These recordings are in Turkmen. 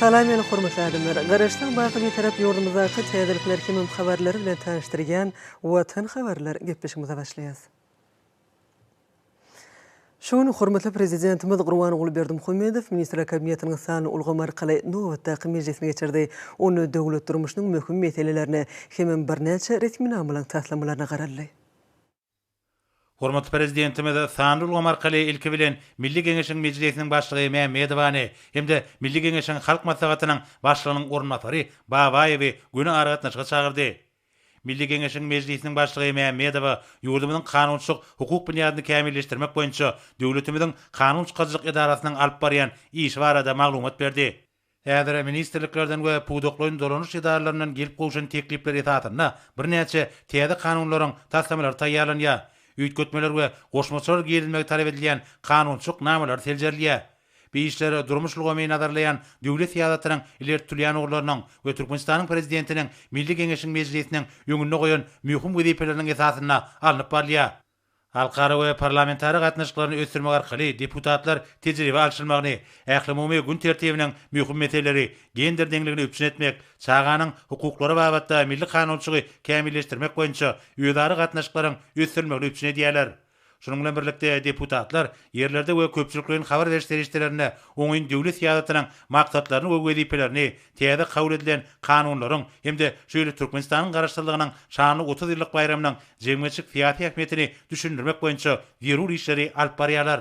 Salam meni hormatly adamlar! Garaşsyz baky Bitarap ýurdumyzdaky täzelikler hemem habarlar bilen tanyşdyrýan Watan habarlar gepleşigimize başlaýas. Şu gün hormatly Prezidentimiz Gurbanguly Berdimuhamedow Ministrler Kabinetiniň sanly ulgam arkaly nobatdaky mejlisini geçirdi. Onda döwlet durmuşynyň möhüm meselelerine hemem birnäçe resminamalaryň taslamalaryna garaldy. Hormatly Prezidentimiz sanly ulgam arkaly ilki bilen Milli Geňeşiň Mejlisiniň Başlygy Mämmedowany hem-de Milli Geňeşiň Halk Maslahatynyň Başlygynyň orunbasary Babaýewi göni aragatnaşyga çagyrdy. Milli Geňeşiň Mejlisiniň Başlygy Mämmedowa ýurdumyzyň kanunçylyk hukuk binýadyny kämilleşdirmek boýunça döwletimiziň kanun çykaryjylyk edarasynyň alyp barýan işi barada maglumat berdi. Häzir ministrliklerden we pudaklaýyn dolanyş edaralaryndan gelip gowşan teklipler esasynda birnäçe täze kanunlaryň taslamalary taýýarlanýar. Üýtgetmeler we goşmaçalar girizilmegi talap edilýän kanunçylyk namalary seljerilýär. Bu işler durmuş ulgamy nazarlaýan döwlet syýasatynyň ileri tutulýan ugurlarynyň we Türkmenistanyň Prezidentiniň Milli Geňeşiň Mejlisiniň öňünde goýan möhüm wezipeleriniň esasynda alnyp barylýar. Halkara we parlamentara gatnaşyklaryny ösdürmek arkaly deputatlar tejribe alşylmagyny, ählumumy gün tertibiniň möhüm meseleleri, gender deňligini üpjün etmek, çaganyň hukuklary babatda milli kanunçygy kämilleşdirmek boýunça özara gatnaşyklaryň ösdürilmegini üpjün edýärler. Şunuň bilen birlikde, deputatlar ýerlerde we köpçülikleýin habar beriş serişdelerinde oňyn döwlet syýasatynyň maksatlaryny we wezipelerini, täze kabul edilen kanunlaryň hem-de şu ýyl Türkmenistanyň Garaşsyzlygynyň şanly 30 ýyllyk baýramynyň jemgyýetçilik-syýasy ähmiýetini düşündirmek boýunça zerur işleri alyp barýarlar.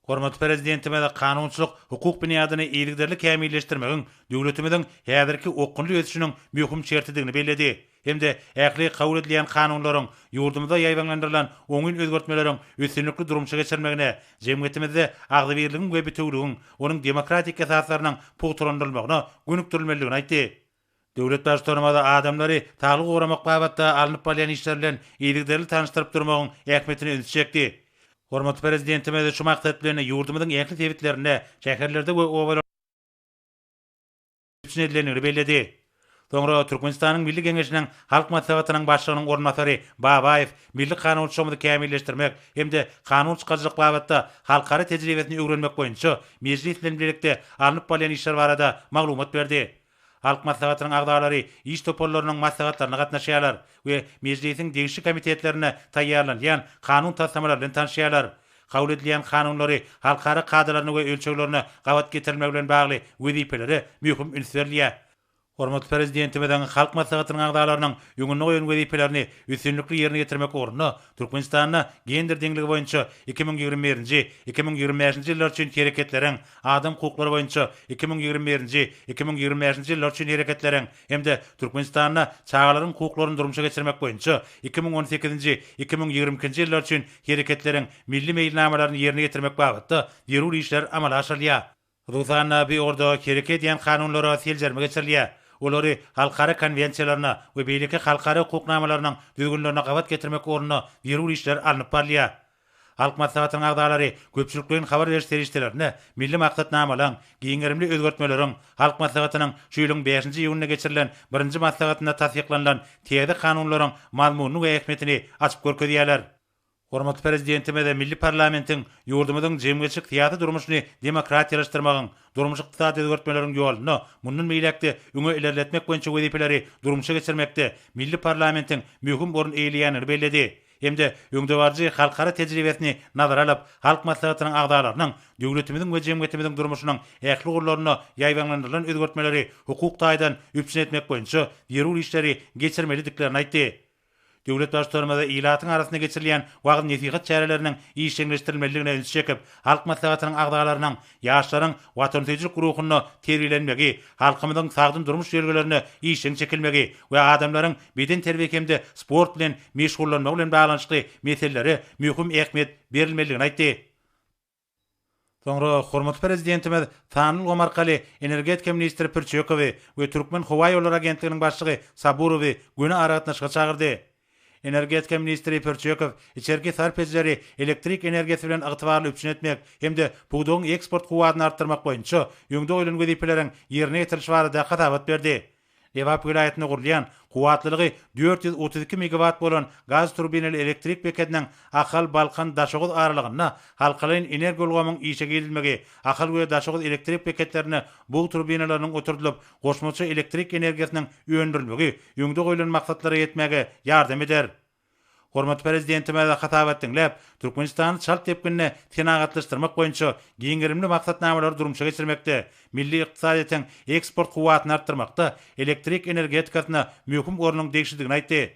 Hormatly Prezidentimiz kanunçylyk hukuk binýadyny yzygiderli kämilleşdirmegiň döwletimiziň häzirki okgunly ösüşiniň möhüm şertidigini belledi hem-de ähli kabul edilýän kanunlaryň ýurdumyzda ýaýbaňlandyrylan oňyn özgertmeleriň üstünlikli durmuşa geçirilmegine, jemgyýetimizde agzybirligiň we bitewüligiň, onuň demokratik esaslarynyň pugtalandyrylmagyna gönükdirilmelidigini aýtdy. Döwlet Baştutanymyz adamlary saglygy goramak babatda alnyp barylýan işler bilen yzygiderli tanyşdyryp durmagyň ähmiýetine ünsi çekdi. Hormatly Prezidentimiz şu maksat bilen ýurdumyzyň ähli sebitlerinde, şäherlerde we obalarda üpjün edilendigini belledi. Soňra Türkmenistanyň Milli Geňeşiniň Halk Maslahatynyň Başlygynyň orunbasary Babaýew milli kanunçylygymyzy kämilleşdirmek hem-de kanun çykaryjylyk babatda halkara tejribesini öwrenmek boýunça Mejlis bilen bilelikde alnyp barylýan işler barada maglumat berdi. Halk Maslahatynyň agzalary iş toparlarynyň maslahatlaryna gatnaşýarlar we Mejlisiň degişli komitetlerinde taýýarlanylýan kanun taslamalary bilen tanyşýarlar. Kabul edilýän kanunlary halkara kadalaryna we ölçeglerine gabat getirilmegi bilen bagly wezipelere möhüm üns berilýär. Hormatly Prezidentimiziň Halk Maslahatynyň agzalarynyň öňünde goýan wezipelerini üstünlikli ýerine ýetirmek ugrunda Türkmenistanda gender deňligi boýunça 2021-nji, 2025-nji ýyllar üçin hereketleriň Adam hukuklary boýunça 2021-nji, 2025-nji ýyllar üçin hereketleriň hem-de Türkmenistanda çagalaryň hukuklaryny durmuşa geçirmek boýunça 2018-nji, 2022-nji ýyllar üçin hereketleriň milli meýilnamalaryny ýerine ýetirmek babatda zerur işler amala aşyrylýar. Hususan-da, bu ugurda hereket edýän kanunlara seljerme geçirilýär, olary halkara konwensiýalaryna we beýleki halkara hukuk namalarynyň düzgünlerine gabat getirmek ugrunda zerur işler alnyp barylýar. Halk Maslahatynyň agzalary köpçülikleýin habar beriş serişdelerinde milli maksatnamalaryň, giň gerimli özgertmeleriň, Halk Maslahatynyň şu ýylyň bäşinji iýunynda geçirilen birinji maslahatynda tassyklanylan täze kanunlaryň mazmunyny we ähmiýetini açyp görkezýärler. Hormatly Prezidentimiz milli parlamentiň ýurdumyzyň jemgyýetçilik-syýasy durmuşyny demokratiýalaşdyrmagyň, durmuş-ykdysady özgertmeleriň ýolunda mundan beýläk-de öňe ilerletmek boýunça wezipeleri durmuşa geçirmekde milli parlamentiň möhüm orun eýeleýändigini belledi. hem-de öňdebaryjy halkara tejribesini nazara alyp, Halk Maslahatynyň agzalarynyň döwletimiziň we jemgyýetimiziň durmuşynyň ähli ugurlarynda ýaýbaňlandyrylan özgertmeleri hukuk taýdan üpjün etmek boýunça zerur işleri geçirmelidiklerini aýtdy. Döwlet Baştutanymyz ilatyň arasynda geçirilýän wagyz-nesihat çäreleriniň işjeňleşdirilmelidigine ünsi çekip, Halk Maslahatynyň agzalarynyň ýaşlaryň watansöýüjilik ruhunda terbiýelenmegi, halkymyzyň sagdyn durmuş ýörelgelerine işjeň çekilmegi we adamlaryň bedenterbiýe hem-de sport bilen meşgullanmagy bilen baglanyşykly meselelere möhüm ähmiýet berilmelidigini aýtdy. Soňra hormatly Prezidentimiz sanly ulgam arkaly energetika ministri Pürçekowy we Türkmenhowaýollary agentliginiň başlygy Saburowy göni aragatnaşyga çagyrdy. Energetika ministri Pürçekow içerki sarp edijileri elektrik energiýasy bilen ygtybarly üpjün etmek hem-de pudagyň eksport kuwwatyny artdyrmak boýunça öňde goýlan wezipeleriň ýerine ýetirilişi barada hasabat berdi. Lebap welaýatynda gurulýan, kuwwatlylygy 432 megawat bolan gaz turbinaly elektrik bekediniň Ahal, Balkan, Daşoguz aralygynda halkalaýyn energoulgamyň işe girizilmegi, Ahal we Daşoguz elektrik beketlerinde bug turbinalarynyň oturdylyp, goşmaça elektrik energiýasynyň öndürilmegi öňde goýlan maksatlara ýetmäge ýardam eder. Hormatly Prezidentimiz hasabat diňläp, Türkmenistany çalt depginde senagatlaşdyrmak boýunça giň gerimli maksatnamalary durmuşa geçirmekde, milli ykdysadyýetiň eksport kuwwatyny artdyrmakda elektrik energetikasyna möhüm ornuň degişlidigini aýtdy.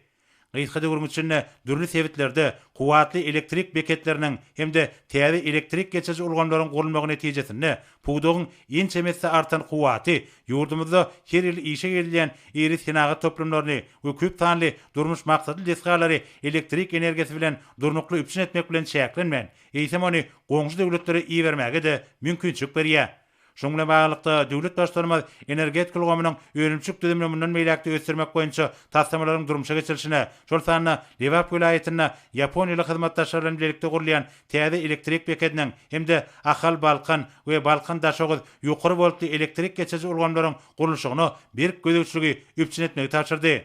Gysga döwrüň içinde dürli sebitlerde kuwwatly elektrik beketleriniň hem-de täze elektrik geçiriji ulgamlaryň gurulmagy netijesinde pudagyň ençeme esse artan kuwwaty ýurdumyzda her ýyl işe girizilýän iri senagat toplumlaryny we köp sanly durmuş maksatly desgalary elektrik energiýasy bilen durnukly üpjün etmek bilen çäklenmän, eýsem ony goňşy döwletlere ibermäge-de mümkinçilik berýär. Şunuň bilen baglylykda, döwlet Baştutanymyz energetika ulgamynyň önümçilik düzümini mundan beýläk-de ösdürmek boýunça taslamalaryň durmuşa geçirilişine, şol sanda Lebap welaýatynda ýaponiýaly hyzmatdaşlar bilen bilelikde gurulýan täze elektrik bekediniň hem-de Ahal-Balkan we Balkan-Daşoguz ýokary woltly elektrik geçiriji ulgamlaryň gurluşygyna berk gözegçiligi üpjün etmegi tabşyrdy.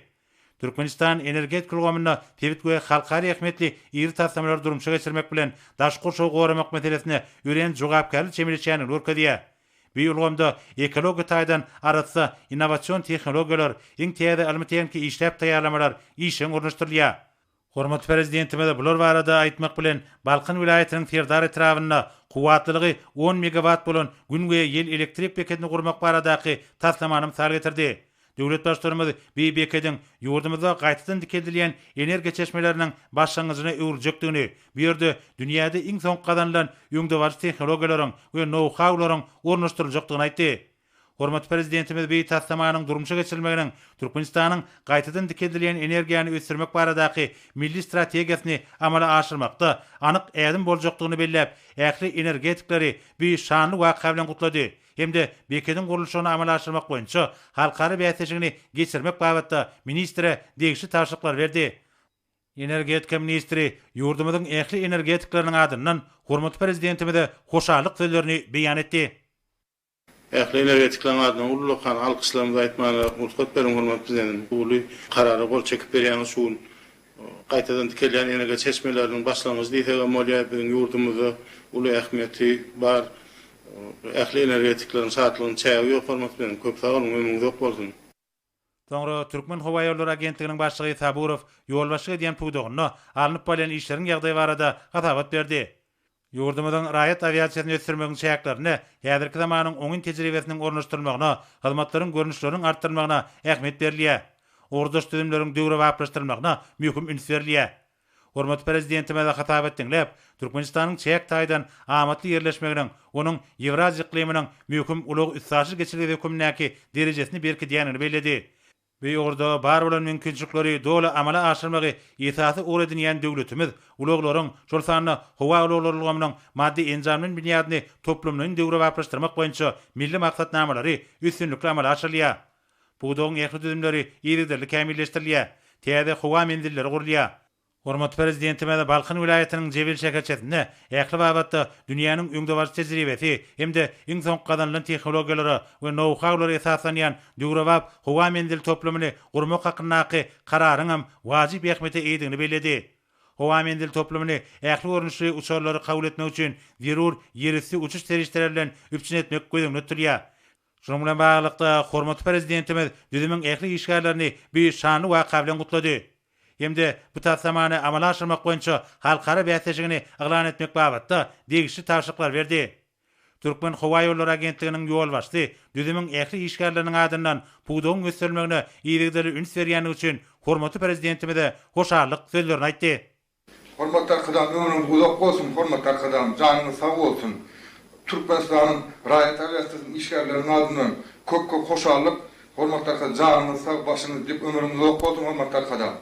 Türkmenistan energetika ulgamynda sebit we halkara ähmiýetli iri taslamalary durmuşa geçirmek bilen, daşky gurşawy goramak meselesine örän jogapkärli çemeleşýändigini görkezýär. Bu ulgamda ekologiýa taýdan arassa innowasion tehnologiýalar, iň täze ylmy-tehniki işläp taýýarlamalar işjeň ornaşdyrylýar. Hormatly Prezidentimiz bular barada aýtmak bilen, Balkan welaýatynyň Serdar etrabynda kuwwatlylygy on megawat bolan Gün we ýel elektrik bekedini gurmak baradaky taslamany mysal getirdi. Döwlet Baştutanymyz bu bekediň ýurdumyzda gaýtadan dikeldilýän energiýa çeşmeleriniň başlangyjyna öwrüljekdigini, bu ýerde dünýäde iň soňky gazanylan öňdebaryjy tehnologiýalaryň we nou-haularyň ornaşdyryljakdygyny aýtdy. Hormatly Prezidentimiz bu taslamanyň durmuşa geçirilmeginiň Türkmenistanyň gaýtadan dikeldilýän energiýany ösdürmek baradaky milli strategiýasyny amala aşyrmakda anyk ädim boljakdygyny belläp, ähli energetikleri bu şanly waka bilen gutlady hem-de bekediň gurluşygyny amala aşyrmak boýunça halkara bäsleşigini geçirmek babatda ministre degişli tabşyryklary berdi. Energetika ministri ýurdumyzyň ähli energetikleriniň adyndan hormatly Prezidentimize hoşallyk sözlerini beýan etdi. Ähli energetikleriň adyndan ullakan alkyşlarymyzy aýtmaga rugsat beriň, hormatly Prezidentimiz. Uly Karara gol çekip berýäňiz şu gün. Gaýtadan dikelýän energiýa çeşmeleriniň başlangyjy diýsegem bolýar, biziň ýurdumyzda uly ähmiýeti bar. Ähli energetikleriň şatlygynyň çägi ýok, hormatly Prezident. Köp sag boluň, ömrüňiz uzak bolsun! Soňra Türkmenhowaýollary agentliginiň başlygy Saburow ýolbaşçylyk edýän pudagynda alnyp barylýan işleriň ýagdaýy barada hasabat berdi. Ýurdumyzyň raýat awiasiýasyny ösdürmegiň çäklerinde häzirki zamanyň oňyn tejribesiniň ornaşdyrylmagyna, hyzmatlaryň görnüşleriniň artdyrylmagyna ähmiýet berilýär. Ugurdaş düzümleriň döwrebaplaşdyrylmagyna möhüm üns berilýär. Hormatly Prezidentimiz hasabat diňläp, Türkmenistanyň çäk taýdan amatly ýerleşmeginiň onuň Ýewraziýa yklymynyň möhüm ulag-üstaşyr geçelgesi hökmündäki derejesini berkidýändigini belledi. Bu ugurda bar bolan mümkinçilikleri doly amala aşyrmagy esasy ugur edinýän döwletimiz ulaglaryň, şol sanda howa ulaglary ulgamynyň maddy-enjamlaýyn binýadyny toplumlaýyn döwrebaplaşdyrmak boýunça milli maksatnamalary üstünlikli amala aşyrylýar. Pudagyň ähli düzümleri yzygiderli kämilleşdirilýär, täze howa menzilleri gurulýar. Hormatly Prezidentimiz Balkan welaýatynyň Jebel şäherçesinde ähli babatda dünýäniň öňdebaryjy tejribesi hem-de iň soňky gazanylan tehnologiýalara we nou-haulara esaslanýan döwrebap howa menzili toplumyny gurmak hakyndaky Kararyňam wajyp ähmiýete eýedigini belledi. Howa menzili toplumyny ähli görnüşli uçarlary kabul etmek üçin zerur ýerüsti uçuş serişdeleri bilen üpjün etmek göz öňünde tutulýar. Şunuň bilen baglylykda, hormatly Prezidentimiz düzümiň ähli işgärlerini bu şanly waka bilen gutlady hem-de bu taslamany amala aşyrmak boýunça halkara bäsleşigini yglan etmek babatda degişli tabşyryklary berdi. Türkmenhowaýollary agentliginiň ýolbaşçysy düzümiň ähli işgärleriniň adyndan pudagyň ösdürilmegine yzygiderli üns berýändigi üçin hormatly Prezidentimize hoşallyk sözlerini aýtdy. Hormatly Arkadagym ömrüňiz uzak bolsun Hormatly Arkadagym janyňyz sag bolsun Türkmenistanyň raýat awiasiýasynyň işgärleriniň adyndan köp köp hoşallyk Hormatly Arkadag janyňyz sag başyňyz dik ömrüňiz uzak bolsun Hormatly Arkadag.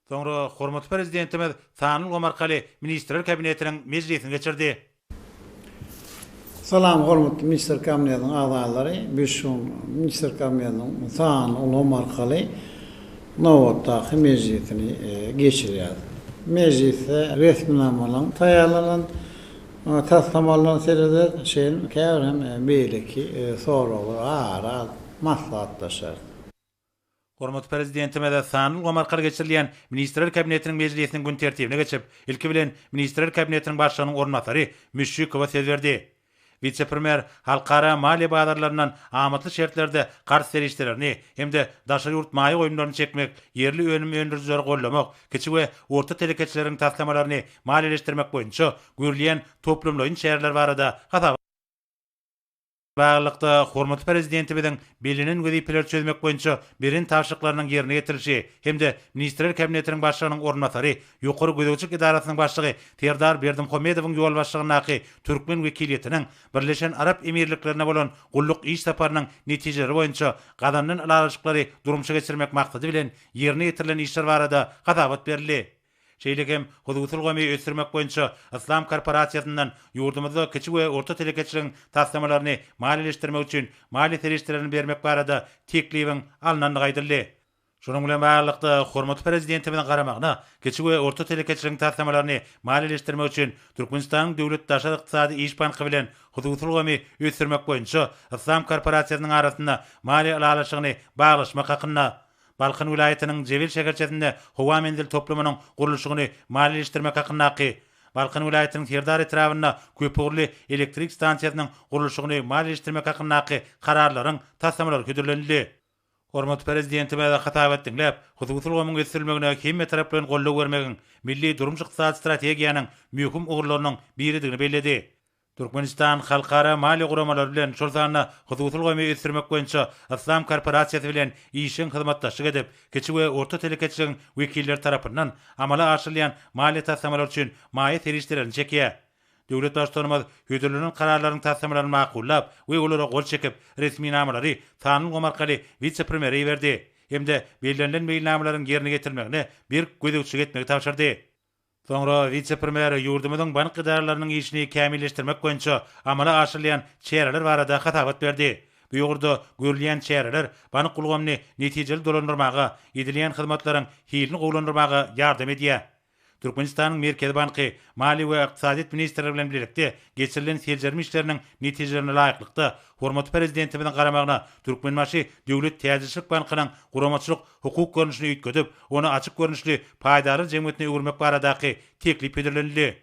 Soňra hormatly Prezidentimiz sanly ulgam arkaly Ministrler Kabinetiniň mejlisini geçirdi. Salam hormatly Ministrler Kabinetiniň agzalary, biz şu gün Ministrler Kabinetiniň sanly ulgam arkaly nobatdaky mejlisini geçirýäris. Mejlisde resminamalaryň taýýarlanan taslamalaryna serederis, şeýle käbir hem beýleki soraglary ara alyp maslahatlaşarys. Hormatly Prezidentimiz sanly ulgam arkaly geçirilýän Ministrler Kabinetiniň mejlisiniň gün tertibine geçip, ilki bilen Ministrler Kabinetiniň Başlygynyň orunbasary Müşşikowa söz berdi. Wise-premýer halkara maliýe bazarlaryndan amatly şertlerde karz serişdelerini hem-de daşary ýurt maýa goýumlaryny çekmek, ýerli önüm öndürijileri goldamak, kiçi we orta telekeçileriň taslamalaryny maliýeleşdirmek boýunça görülýän toplumlaýyn çäreler barada hasabat Baglylykda, hormatly Prezidentimiziň bellenen wezipeleri çözmek boýunça beren tabşyryklarynyň ýerine ýetirilişi hem-de Ministrler Kabinetiniň Başlygynyň orunbasary, Ýokary gözegçilik edarasynyň başlygy Serdar Berdimuhamedowyň ýolbaşçylygyndaky türkmen wekiliýetiniň Birleşen Arap Emirliklerine bolan gulluk iş saparynyň netijeleri boýunça gazanylan ylalaşyklary durmuşa geçirmek maksady bilen ýerine ýetirilen işler barada hasabat berildi. Şeýle hem hususy ulgamy ösdürmek boýunça Yslam korporasiýasyndan ýurdumyzda kiçi we orta telekeçiligiň taslamalaryny maliýeleşdirmek üçin maliýe serişdelerini bermek barada teklibiň alnandygy aýdyldy. Şunuň bilen baglylykda, hormatly Prezidentimiziň garamagyna kiçi we orta telekeçiligiň taslamalaryny maliýeleşdirmek üçin Türkmenistanyň Döwlet daşary ykdysady iş banky bilen hususy ulgamy ösdürmek boýunça Yslam korporasiýasynyň arasynda maliýe ylalaşygyny baglaşmak hakynda Balkan welaýatynyň Jebel şäherçesinde howa menzil toplumynyň gurluşygyny maliýeleşdirmek hakyndaky, Balkan welaýatynyň Serdar etrabynda köpugurly elektrik stansiýasynyň gurluşygyny maliýeleşdirmek hakyndaky Kararlaryň taslamalary hödürlenildi. Hormatly Prezidentimiz hasabat diňläp, hususy ulgamyň ösdürilmegine hemmetaraplaýyn goldaw bermegiň milli durmuş-ykdysady strategiýanyň möhüm ugurlarynyň biridigini belledi. Türkmenistan halkara maliýe guramalary bilen, şol sanda hususy ulgamy ösdürmek boýunça Yslam korporasiýasy bilen işjeň hyzmatdaşlyk edip, kiçi we orta telekeçiligiň wekilleri tarapyndan amala aşyrylýan maliýe taslamalary üçin maýa serişdelerini çekýär. Döwlet Baştutanymyz hödürlenen kararlaryň taslamalaryny makullap we olara gol çekip, resminamalary sanly ulgam arkaly wise-premýere iberdi hem-de bellenilen meýilnamalaryň ýerine ýetirilmegine berk gözegçilik etmegi tabşyrdy. Soňra wise-premýer ýurdumyzyň bank edaralarynyň işini kämilleşdirmek boýunça amala aşyrylýan çäreler barada hasabat berdi. Bu ugurda görülýän çäreler bank ulgamyny netijeli dolandyrmaga, edilýän hyzmatlaryň hilini gowulandyrmaga ýardam edýär. Türkmenistanyň Merkezi banky, Maliýe we ykdysadyýet ministrligi bilen bilelikde geçirilen seljerme işleriniň netijelerine laýyklykda, hormatly Prezidentimiziň garamagyna Türkmenbaşy döwlet täjirçilik bankynyň guramaçylyk hukuk görnüşini üýtgedip, ony açyk görnüşli paýdarlar jemgyýetine öwürmek baradaky teklip hödürlenildi.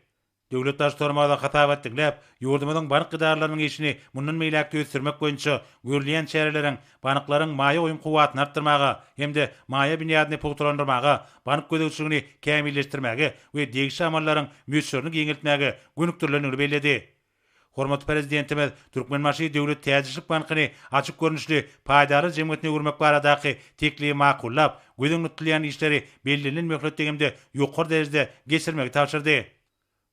Döwlet Baştutanymyz hasabat diňläp, ýurdumyzyň bank edaralarynyň işini mundan beýläk-de ösdürmek boýunça görülýän çäreleriň banklaryň maýa goýum kuwwatyny artdyrmaga hem-de maýa binýadyny pugtalandyrmaga, bank gözegçiligini kämilleşdirmäge we degişli amallaryň möçberini giňeltmäge gönükdirilendigini belledi. Hormatly Prezidentimiz Türkmenbaşy döwlet täjirçilik bankyny açyk görnüşli paýdarlar jemgyýetine öwürmek baradaky teklibi makullap, göz öňünde tutulýan işleri bellenilen möhletde hem-de ýokary derejede geçirmegi tabşyrdy.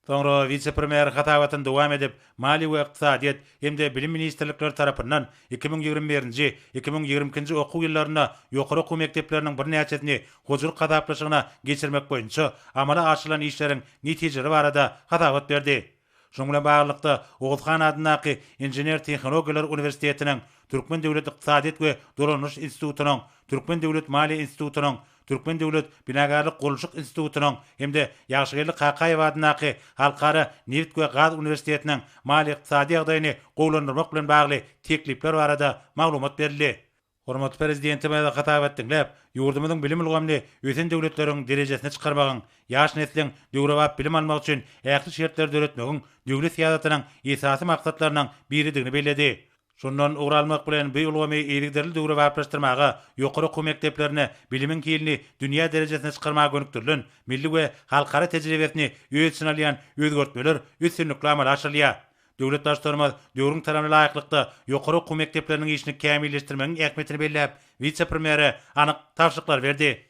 Soňra wise-premýer hasabatyny dowam edip, Maliýe we ykdysadyýet hem-de Bilim ministrlikleri tarapyndan 2021-nji, 2022-nji okuw ýyllarynda ýokary okuw mekdepleriniň birnäçesini hojalyk hasaplaşygyna geçirmek boýunça amala aşyrylan işleriň netijeleri barada hasabat berdi. Şunuň bilen baglylykda, Oguz han adyndaky Inžener-tehnologiýalar uniwersitetiniň, Türkmen döwlet ykdysadyýet we dolandyryş institutynyň, Türkmen döwlet maliýe institutynyň, Türkmen döwlet binagärlik-gurluşyk institutynyň hem-de Ýagşygeldi Kakaýew adyndaky Halkara nebit we gaz uniwersitetiniň maliýe-ykdysady ýagdaýyny gowulandyrmak bilen bagly teklipler barada maglumat berildi. Hormatly Prezidentimiz hasabat diňläp, ýurdumyzyň bilim ulgamyny ösen döwletleriň derejesine çykarmagyň, ýaş nesliň döwrebap bilim almagy üçin ähli şertleri döretmegiň döwlet syýasatynyň esasy maksatlarynyň biridigini belledi. Şundan ugur almak bilen, bu ulgamy yzygiderli döwrebaplaşdyrmaga, ýokary okuw mekdeplerinde bilimiň hilini dünýä derejesine çykarmaga gönükdirilen milli we halkara tejribesini öz içine alýan özgertmeler üstünlikli amala aşyrylýar. Döwlet Baştutanymyz döwrüň talabyna laýyklykda ýokary okuw mekdepleriniň işini kämilleşdirmegiň ähmiýetini belläp, wise-premýere anyk tabşyryklary berdi.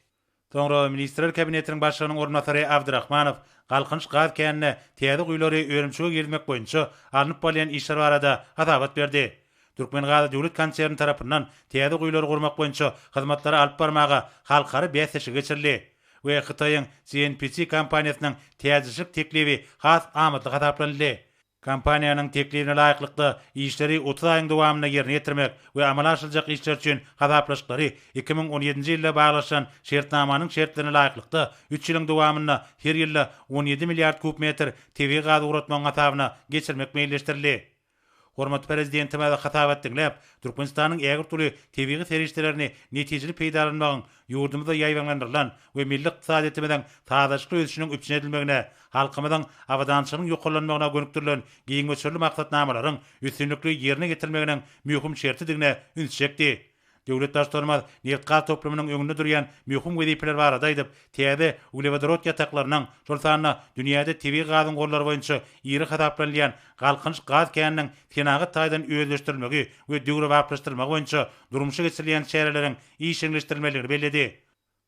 Soňra Ministrler Kabinetiniň Başlygynyň orunbasary Abdyrahmanow Galkynyş gaz käninde täze guýulary önümçilige girizmek boýunça alnyp barylýan işler barada hasabat berdi. Türkmengazy döwlet konserni tarapyndan täze guýulary gurmak boýunça hyzmatlary alyp barmaga halkara bäsleşigi geçirildi we Hytaýyň CNPC kompaniýasynyň täjirçilik teklibi has amatly hasaplanyldy. Kompaniýanyň teklibine laýyklykda, işleri 30 aýyň dowamynda ýerine ýetirmek we amala aşyryljak işler üçin hasaplaşyklary 2017-nji ýylda baglaşylan şertnamanyň şertlerine laýyklykda üç ýylyň dowamynda her ýylda 17 milliard kub metr tebigy gaz ugratmagyň hasabyna geçirmek meýilleşdirildi. Hormatly Prezidentimiz hasabat diňläp, Türkmenistanyň ägirt uly tebigy serişdelerini netijeli peýdalanmagyň ýurdumyzda ýaýbaňlandyrylan we milli ykdysadyýetimiziň sazlaşykly ösüşiniň üpjün edilmegine, halkymyzyň abadançylygynyň ýokarlanmagyna gönükdirilen giň möçberli maksatnamalaryň üstünlikli ýerine ýetirilmeginiň möhüm şertidigine ünsi çekdi. Döwlet Baştutanymyz nebitgaz toplumynyň öňünde durýan möhüm wezipeler barada aýdyp, täze uglewodorod ýataklarynyň, şol sanda dünýäde tebigy gazyň gorlary boýunça iri hasaplanylýan Galkynyş gaz käniniň senagat taýdan özleşdirilmegi we döwrebaplaşdyrylmagy boýunça durmuşa geçirilýän çäreleriň işjeňleşdirilmelidigini belledi.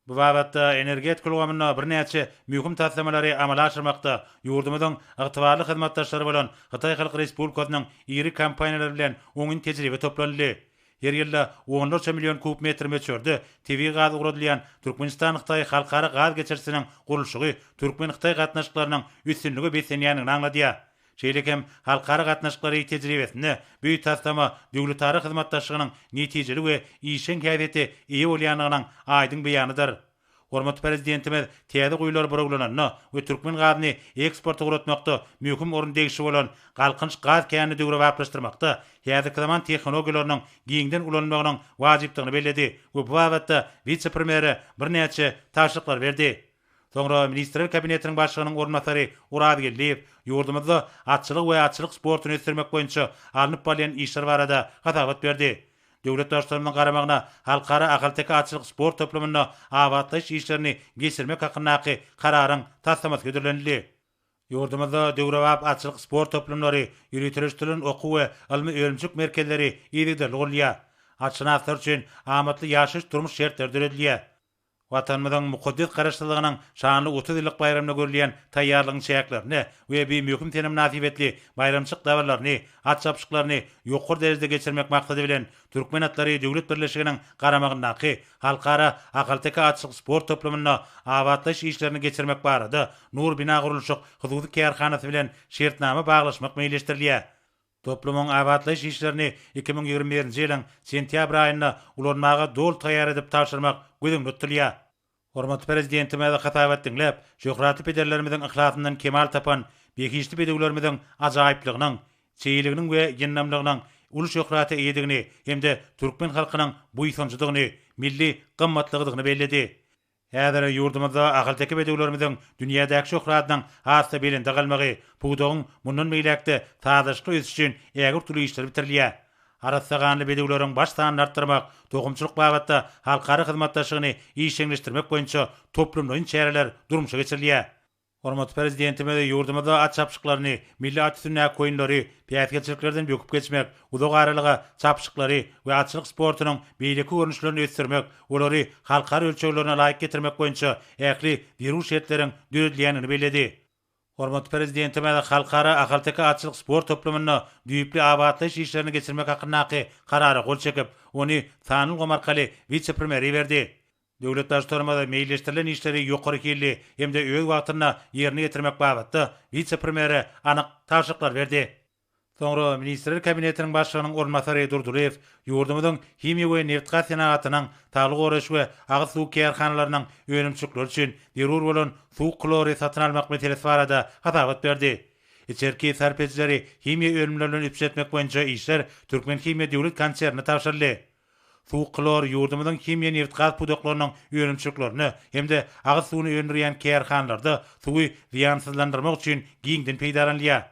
Bu babatda energetika ulgamynda birnäçe möhüm taslamalary amala aşyrmakda ýurdumyzyň ygtybarly hyzmatdaşlary bolan Hytaý Halk Respublikasynyň iri kompaniýalary bilen oňyn tejribe toplanyldy. Her ýylda onlarça million kub metr möçberde tebigy gaz ugradylýan Türkmenistan-Hytaý halkara gaz geçirijisiniň gurluşygy türkmen-hytaý gatnaşyklarynyň üstünlige beslenýändigini aňladýar. Şeýle hem halkara gatnaşyklary tejribesinde bu taslama döwletara hyzmatdaşlygynyň netijeli we işjeň häsiýete eýe bolýandygynyň aýdyň beýanydyr. Hormatly Prezidentimiz täze guýular burawlananda we türkmen gazyny eksporta ugratmakda möhüm orun degişli bolan Galkynyş gaz känini döwrebaplaşdyrmakda häzirki zaman tehnologiýalarynyň giňden ulanylmagynyň wajypdygyny belledi we bu babatda wise-premýere birnäçe tabşyryklary berdi. Soňra Ministrler Kabinetiniň Başlygynyň orunbasary Oraz Geldiýew ýurdumyzda atçylygy we atçylyk sportuny ösdürmek boýunça alnyp barylýan işler barada hasabat berdi. Döwlet Baştutanymyzyň garamagyna Halkara ahalteke atçylyk sport toplumynda abatlaýyş işlerini geçirmek hakyndaky Kararyň taslamasy hödürlenildi. Ýurdumyzda döwrebap atçylyk sport toplumlary, ýöriteleşdirilen okuw we ylmy-önümçilik merkezleri yzygiderli gurulýar. Atşynaslar üçin amatly ýaşaýyş-durmuş şertleri döredilýär. Watanymyzyň mukaddes Garaşsyzlygynyň şanly 30 ýyllyk baýramyna görülýän taýýarlygyň çäklerinde we bi möhüm sene mynasybetli baýramçylyk dabaralaryny, at çapyşyklaryny ýokary derejede geçirmek maksady bilen, Türkmen atlary döwlet birleşiginiň garamagyndaky Halkara ahalteke atçylyk sport toplumynda abatlaýyş işlerini geçirmek barada Nur binagurluşyk hususy kärhanasy bilen şertnama baglaşmak meýilleşdirilýär. Toplumyň abatlaýyş işlerini 2021-nji ýylyň sentýabr aýynda ulanmaga doly taýýar edip tabşyrmak göz öňünde tutulýar. Hormatly Prezidentimiz hasabat diňläp, şöhratly pederlerimiziň yhlasyndan kemal tapan behişdi bedewlerimiziň ajaýyplygynyň, çeýeliginiň we ýyndamlygynyň uly şöhrata eýedigini hem-de türkmen halkynyň buýsanjydygyny, milli gymmatlygydygyny belledi. Häzir ýurdumyzda ahalteke bedewlerimiziň dünýädäki şöhratynyň has-da belende galmagy, pudagyň mundan beýläk-de sazlaşykly ösüşi üçin ägirt uly işler bitirilýär. Arassa ganly bedewleriň baş sanyny artdyrmak, tohumçylyk babatda halkara hyzmatdaşlygyny işjeňleşdirmek boýunça toplumlaýyn çäreler durmuşa geçirilýär. Hormatly Prezidentimiz ýurdumyzda at çapyşyklaryny, milli at üstündäki oýunlary, päsgelçiliklerden böküp geçmek, uzak aralyga çapyşyklary we atçylyk sportunyň beýleki görnüşlerini ösdürmek, olary halkara ölçeglerine laýyk getirmek boýunça ähli zerur şertleriň döredilýändigini belledi. Hormatly Prezidentimiz Halkara ahalteke atçylyk sport toplumynda düýpli abatlaýyş işlerini geçirmek hakyndaky Karara gol çekip, ony sanly ulgam arkaly wise-premýere iberdi. Döwlet Baştutanymyz meýilleşdirilen işleri ýokary hilli hem-de öz wagtynda ýerine ýetirmek babatda wise-premýere anyk tabşyryklary berdi. Soňra Ministrler Kabinetiniň Başlygynyň orunbasary Durdylyýew ýurdumyzyň himiýa we nebitgaz senagatynyň, saglygy goraýyş we agyz suwy kärhanalarynyň önümçilikleri üçin zerur bolan suwuk hlory satyn almak meselesi barada hasabat berdi. Içerki sarp edijileri himiýa önümleri bilen üpjün etmek boýunça işler Türkmenhimiýa döwlet konsernine tabşyryldy. Suwuk hlor ýurdumyzyň himiýa nebitgaz pudaklarynyň önümçiliklerinde hem-de agyz suwuny öndürýän kärhanalarda suwy zyýansyzlandyrmak üçin giňden peýdalanylýar.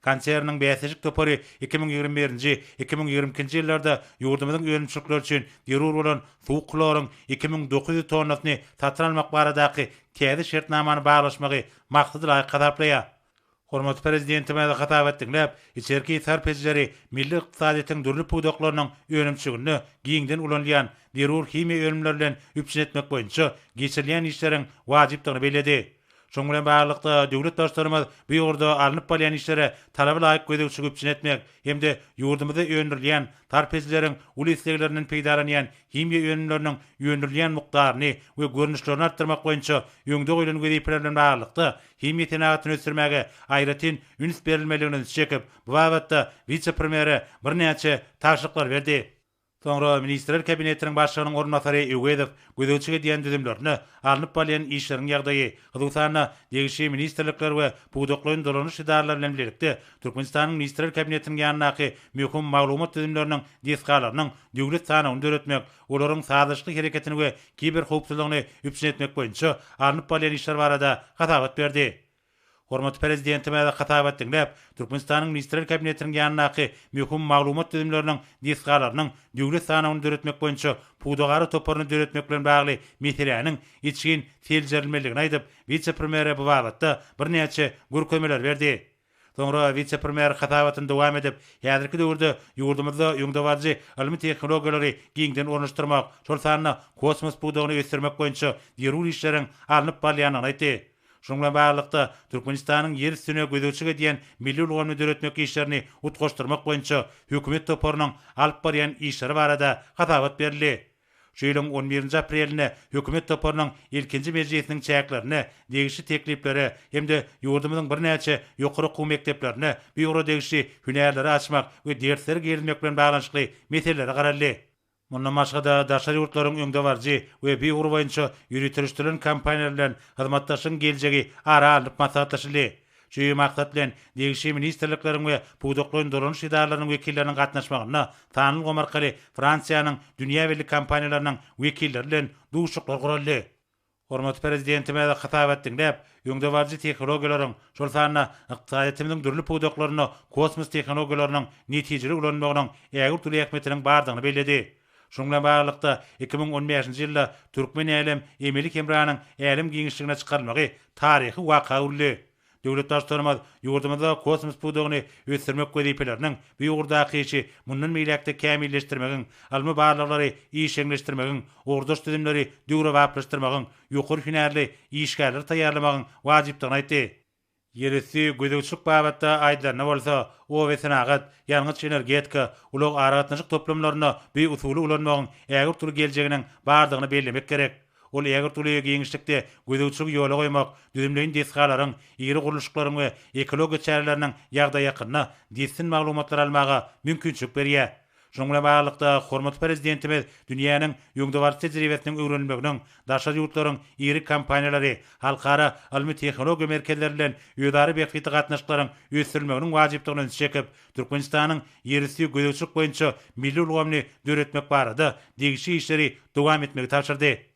Konserniň bäsleşik topary 2021-nji, 2022-nji ýyllarda ýurdumyzyň önümçilikleri üçin zerur bolan suwuk hloryň 2900 tonnasyny satyn almak baradaky täze şertnamany baglaşmagy maksadalaýyk hasaplaýar. Hormatly Prezidentimiz hasabat diňläp, içerki sarp edijileri milli ykdysadyýetiň dürli pudaklarynyň önümçiliginde giňden ulanylýan zerur himiýa önümleri bilen üpjün etmek boýunça geçirilýän işleriň wajypdygyny belledi. Şunuň bilen baglylykda, döwlet Baştutanymyz bu ugurda alnyp barylýan işlere talaba laýyk gözegçiligi üpjün etmek hem-de ýurdumyzda öndürilýän, sarp edijileriň uly isleglerinden peýdalanýan himiýa önümleriniň öndürilýän mukdaryny we görnüşlerini artdyrmak boýunça öňde goýlan wezipeler bilen baglylykda, himiýa senagatyny ösdürmäge aýratyn üns berilmelidigine ünsi çekip, bu babatda wise-premýere birnäçe tabşyryklary berdi. Soňra Ministrler Kabinetiniň Başlygynyň orunbasary Öwezow gözegçilik edýän düzümlerinde alnyp barylýan işleriň ýagdaýy, hususan-da, degişli ministrlikler we pudaklaýyn dolanyş edaralary bilen bilelikde Türkmenistanyň Ministrler Kabinetiniň ýanyndaky möhüm maglumat düzümleriniň desgalarynyň döwlet sanawyny döretmek, olaryň sazlaşykly hereketini we kiberhowpsuzlygyny üpjün etmek boýunça alnyp barylýan işler barada hasabat berdi. Hormatly Prezidentimiz hasabat diňläp, Türkmenistanyň Ministrler Kabinetiniň ýanyndaky möhüm maglumat düzümleriniň desgalarynyň döwlet sanawyny döretmek boýunça pudagara toparyny döretmek bilen bagly meseläniň içgin seljerilmelidigini aýdyp, wise-premýere bu babatda birnäçe görkezmeleri berdi. Soňra wise-premýer hasabatyny dowam edip, häzirki döwürde ýurdumyzda öňdebaryjy ylmy tehnologiýalary giňden ornaşdyrmak, şol sanda kosmos pudagyny ösdürmek boýunça zerur işleriň alnyp barylýandygyny aýtdy. Şunuň bilen baglylykda, Türkmenistanyň ýer üstüne gözegçilik edýän milli ulgamyny döretmek işlerini utgaşdyrmak boýunça Hökümet toparynyň alyp barýan işleri barada hasabat berildi. Şu ýylyň on birinji aprelinde Hökümet toparynyň ilkinji mejlisiniň çäklerinde degişli tekliplere hem-de ýurdumyzyň birnäçe ýokary okuw mekdeplerinde bu ugra degişli hünärleri açmak we dersleri girizmek bilen baglanyşykly meselelere garaldy. Mundan başga-da, daşary ýurtlaryň öňdebaryjy we bu ugur boýunça ýöriteleşdirilen kompaniýalar bilen hyzmatdaşlygyň geljegi ara alnyp maslahatlaşyldy. Şu maksat bilen, degişli ministrlikleriň we pudaklaýyn dolanyş edaralarynyň wekilleriniň gatnaşmagynda sanly ulgam arkaly Fransiýanyň dünýä belli kompaniýalarynyň wekilleri bilen duşuşyklar guraldy. Hormatly Prezidentimiz hasabat diňläp, öňdebaryjy tehnologiýalaryň, şol sanda ykdysadyýetimiziň dürli pudaklarynda kosmos tehnologiýalarynyň netijeli ulanylmagynyň ägirt uly ähmiýetiniň bardygyny belledi. Şunuň bilen baglylykda, 2015-nji ýylda Türkmen älem emeli hemranyň älem giňişligine çykarylmagy taryhy waka öwrüldi. Döwlet Baştutanymyz ýurdumyzda kosmos pudagyny ösdürmek wezipeleriniň, bu ugurdaky işi mundan beýläk-de kämilleşdirmegiň, ylmy barlaglary işjeňleşdirmegiň, ugurdaş düzümleri döwrebaplaşdyrmagyň, ýokary hünärli işgärleri taýýarlamagyň wajypdygyny aýtdy. Ýerüsti gözegçilik babatda aýdylanda bolsa, obasenagat, ýangyç-energetika, ulag-aragatnaşyk toplumlarynda bu usuly ulanmagyň ägirt uly geljeginiň bardygyny bellemek gerek. Ol ägirt uly giňişlikde gözegçiligi ýola goýmak, düzümleýin desgalaryň, iri gurluşyklaryň we ekologiýa çäreleriniň ýagdaýy hakynda dessin maglumatlary almaga mümkinçilik berýär. Şunuň bilen baglylykda, hormatly Prezidentimiz dünýäniň öňdebaryjy tejribesiniň öwrenilmeginiň, daşary ýurtlaryň iri kompaniýalary, halkara ylmy-tehnologiýa merkezleri bilen özara bähbitli gatnaşyklaryň ösdürilmeginiň wajypdygyna ünsi çekip, Türkmenistanyň ýerüsti gözegçilik boýunça milli ulgamyny döretmek barada degişli işleri dowam etmegi tabşyrdy.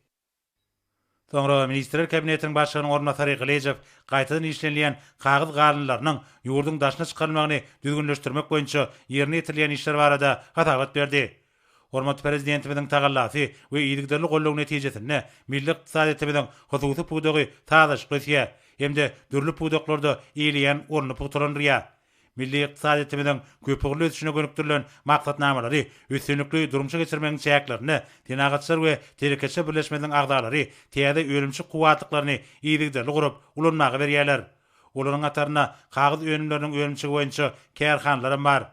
Soňra Ministrler Kabinetiniň Başlygynyň orunbasary Gylyjow gaýtadan işlenilýän kagyz galyndylarynyň ýurduň daşyna çykarylmagyny düzgünleşdirmek boýunça ýerine ýetirilýän işler barada hasabat berdi. Hormatly Prezidentimiziň tagallasy we yzygiderli goldawy netijesinde milli ykdysadyýetimiziň hususy pudagy sazlaşykly ösýär hem-de dürli pudaklarda eýeleýän ornuny pugtalandyrýar. Milli ykdysadyýetimiziň köpugurly ösüşine gönükdirilen maksatnamalary üstünlikli durmuşa geçirmegiň çäklerinde Senagatçylar we telekeçiler birleşmesiniň agzalary täze önümçilik kuwwatlyklaryny yzygiderli gurup, ulanmaga berýärler. Olaryň hatarynda kagyz önümleriniň önümçiligi boýunça kärhanalaram bar.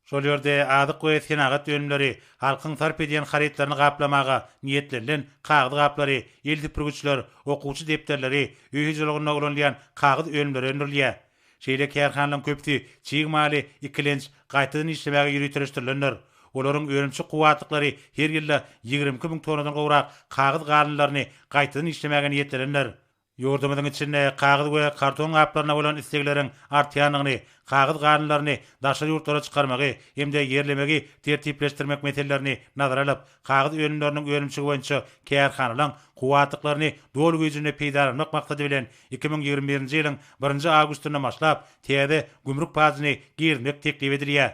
Şol ýerde azyk we senagat önümleri, halkyň sarp edýän harytlaryny gaplamaga niýetlenilen kagyz gaplary, el süpürgiçler, okuwçy depderleri, öý hojalygynda ulanylýan kagyz önümleri öndürilýär. Şeýle kärhanalaryň köpüsi çig maly ikilenç gaýtadan işlemäge ýöriteleşdirilendir. Olaryň önümçilik kuwwatlyklary her ýylda 22 müň tonnadan gowrak kagyz galyndylaryny gaýtadan işlemäge niýetlenendir. Ýurdumyzyň içinde kagyz we karton gaplaryna bolan islegleriň artýandygyny, kagyz galyndylaryny daşary ýurtlara çykarmagy hem-de ýerlemegi tertipleşdirmek meselelerini nazara alyp, kagyz önümleriniň önümçiligi boýunça kärhanalaryň kuwwatlyklaryny doly güýjünde peýdalanmak maksady bilen, 2021-nji ýylyň birinji awgustyndan başlap, täze gümrük pajyny girizmek teklip edilýär.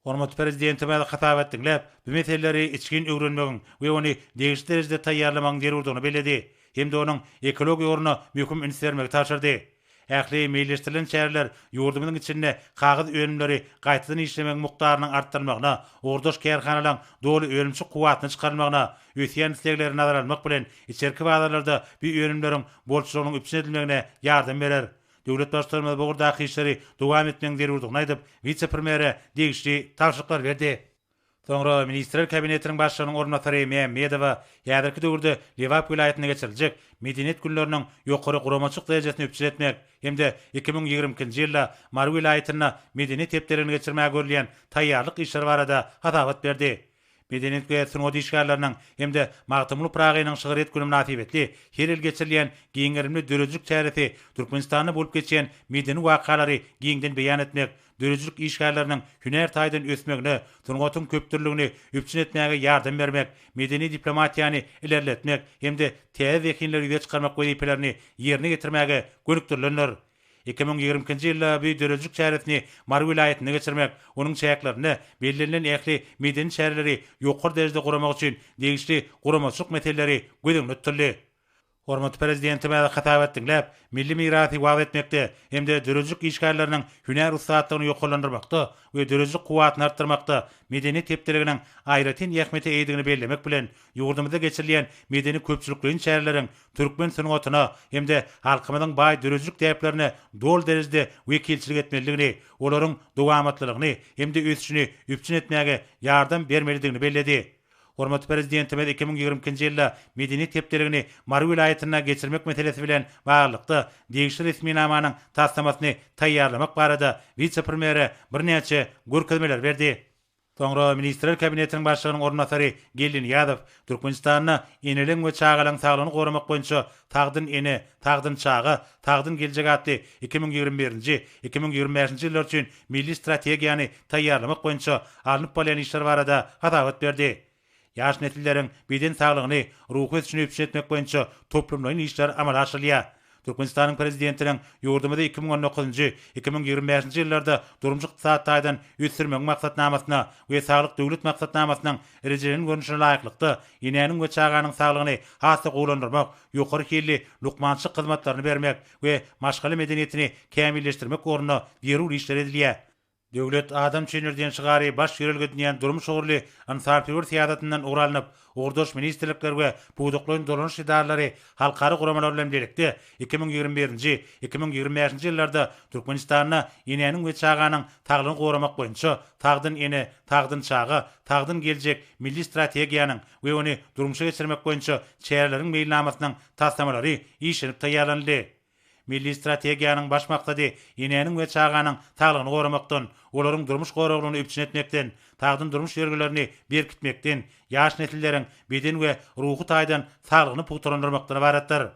Hormatly Prezidentimiz hasabat diňläp, bu meseleleri içgin öwrenmegiň we ony degişli derejede taýýarlamagyň zerurdygyny belledi hem-de onuň ekologiýa ugruna möhüm üns bermegi tabşyrdy. Ähli meýilleşdirilen çäreler ýurdumyzyň içinde kagyz önümleri gaýtadan işlemegiň mukdarynyň artdyrylmagyna, ugurdaş kärhanalaryň doly önümçilik kuwwatyna çykarylmagyna, ösýän islegleri nazara almak bilen, içerki bazarlarda bu önümleriň bolçulygynyň üpjün edilmegine ýardam berer. Döwlet Baştutanymyz bu ugurdaky işleri dowam etmegiň zerurdygyny aýdyp, wise-premýere degişli tabşyryklary berdi. Soňra Ministrler Kabinetiniň Başlygynyň orunbasary Mämmedowa häzirki döwürde Lebap welaýatynda geçiriljek Medeniýet günleriniň ýokary guramaçylyk derejesini üpjün etmek hem-de 2022-nji ýylda Mary welaýatynda Medeniýet hepdeligini geçirmäge görülýän taýýarlyk işleri barada hasabat berdi. Medeniýet we sungat işgärleriniň hem-de Magtymguly Pyragynyň şygryýet güni mynasybetli her ýyl geçirilýän giň gerimli döredijilik çäresi Türkmenistanda bolup geçýän medeni wakalary giňden beýan etmek, döredijilik işgärleriniň hünär taýdan ösmegine, sungatyň köpdürlüligini üpjün etmäge ýardam bermek, medeni diplomatiýany ilerletmek hem-de täze zehinleri ýüze çykarmak wezipelerini ýerine ýetirmäge gönükdirilendir. 2022-nji ýylda bu döredijilik çäresini Mary welaýatynda geçirmek, onuň çäklerinde bellenilen ähli medeni çäreleri ýokary derejede guramak üçin degişli guramaçylyk meseleleri göz öňünde tutuldy. Hormatly Prezidentimiz hasabat diňläp, milli mirasy wagyz etmekde hem-de döredijilik işgärleriniň hünär ussatlygyny ýokarlandyrmakda we döredijilik kuwwatyny artdyrmakda Medeniýet hepdeliginiň aýratyn ähmiýete eýedigini bellemek bilen, ýurdumyzda geçirilýän medeni-köpçülikleýin çäreleriň türkmen sungatyna hem-de halkymyzyň baý döredijilik däplerine doly derejede wekilçilik etmelidigini, olaryň dowamatlylygyny hem-de ösüşini üpjün etmäge ýardam bermelidigini belledi. Hormatly Prezidentimiz 2022-nji ýylda Medeniýet hepdeligini Mary welaýatynda geçirmek meselesi bilen baglylykda degişli resminamanyň taslamasyny taýýarlamak barada wise-premýere birnäçe görkezmeleri berdi. Soňra Ministrler Kabinetiniň Başlygynyň orunbasary Geldi Nyýazow Türkmenistanda eneleriň we çagalaryň saglygyny goramak boýunça Sagdyn ene, sagdyn çaga, sagdyn geljek atly 2021-nji, 2025-nji ýyllar üçin milli strategiýany taýýarlamak boýunça alnyp barylýan işler barada hasabat berdi. Ýaş nesilleriň beden saglygyny, ruhy ösüşini üpjün etmek boýunça toplumlaýyn işler amala aşyrylýar. Türkmenistanyň Prezidentiniň ýurdumyzy 2019-njy, 2025-nji ýyllarda durmuş-ykdysady taýdan ösdürmegiň maksatnamasyna we Saglyk Döwlet maksatnamasynyň rejelenen görnüşine laýyklykda, enäniň we çaganyň saglygyny has-da gowulandyrmak, ýokary hilli lukmançylyk hyzmatlaryny bermek we maşgala medeniýetini kämilleşdirmek ugrunda zerur işler edilýär. Döwlet adam üçindir diýen şygary baş ýörelge edinýän durmuş ugurly ynsanperwer syýasatyndan ugur alnyp, ugurdaş ministrlikler we pudaklaýyn dolanyş edaralary halkara guramalar bilen bilelikde 2021-nji, 2025-nji ýyllarda Türkmenistanda enäniň we çaganyň saglygyny goramak boýunça Sagdyn ene, sagdyn çaga, sagdyn geljek milli strategiýanyň we ony durmuşa geçirmek boýunça çäreleriň meýilnamasynyň taslamalary işlenip taýýarlanyldy. Milli strategiýanyň baş maksady enäniň we çaganyň saglygyny goramakdan, olaryň durmuş goraglygyny üpjün etmekden, sagdyn durmuş ýörelgelerini berkitmekden, ýaş nesilleriň beden we ruhy taýdan saglygyny pugtalandyrmakdan ybaratdyr.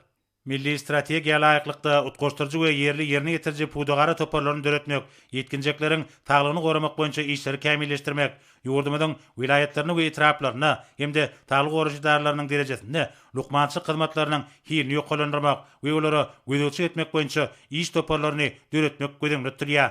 Milli strategiýa laýyklykda, utgaşdyryjy we ýerli ýerine ýetiriji pudagara toparlaryny döretmek, ýetginjekleriň saglygyny goramak boýunça işleri kämilleşdirmek, Ýurdumyzyň welaýatlarynda we etraplarynda hem-de saglygy goraýyş edaralarynyň derejesinde lukmançylyk hyzmatlarynyň hilini ýokarlandyrmak we olara gözegçilik etmek boýunça iş toparlaryny döretmek göz öňünde tutulýar.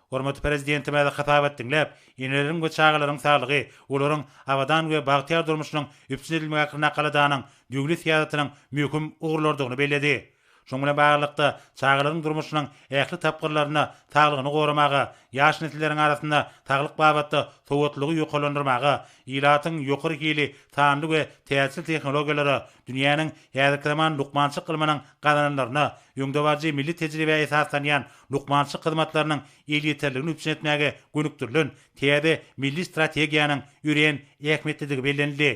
Hormatly Prezidentimiz hasabat diňläp, eneleriň we çagalaryň saglygy, olaryň abadan we bagtyýar durmuşynyň üpjün edilmegi hakyndaky aladanyň döwlet syýasatynyň möhüm ugurlarydygyny belledi. Şunuň bilen baglylykda, çagalaryň durmuşynyň ähli tapgyrlarynda saglygyny goramaga, ýaş nesilleriň arasynda saglyk babatda sowatlylygy ýokarlandyrmaga, ilatyň ýokary hili sanly we täzeçil tehnologiýalara, dünýäniň häzirki zaman lukmançylyk ylmynyň gazananlaryna, öňdebaryjy milli tejribä esaslanýan lukmançylyk hyzmatlarynyň elýeterligini üpjün etmäge gönükdirilen täze milli strategiýanyň örän ähmiýetlidigi bellenildi.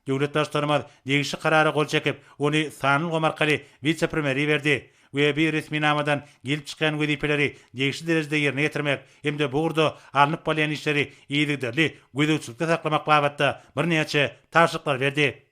Döwlet Baştutanymyz degişli Karara gol çekip, ony sanly ulgam arkaly wise-premýere iberdi we bu resminamadan gelip çykýan wezipeleri degişli derejede ýerine ýetirmek hem-de bu ugurda alnyp barylýan işleri yzygiderli gözegçilikde saklamak babatda birnäçe tabşyryklary berdi.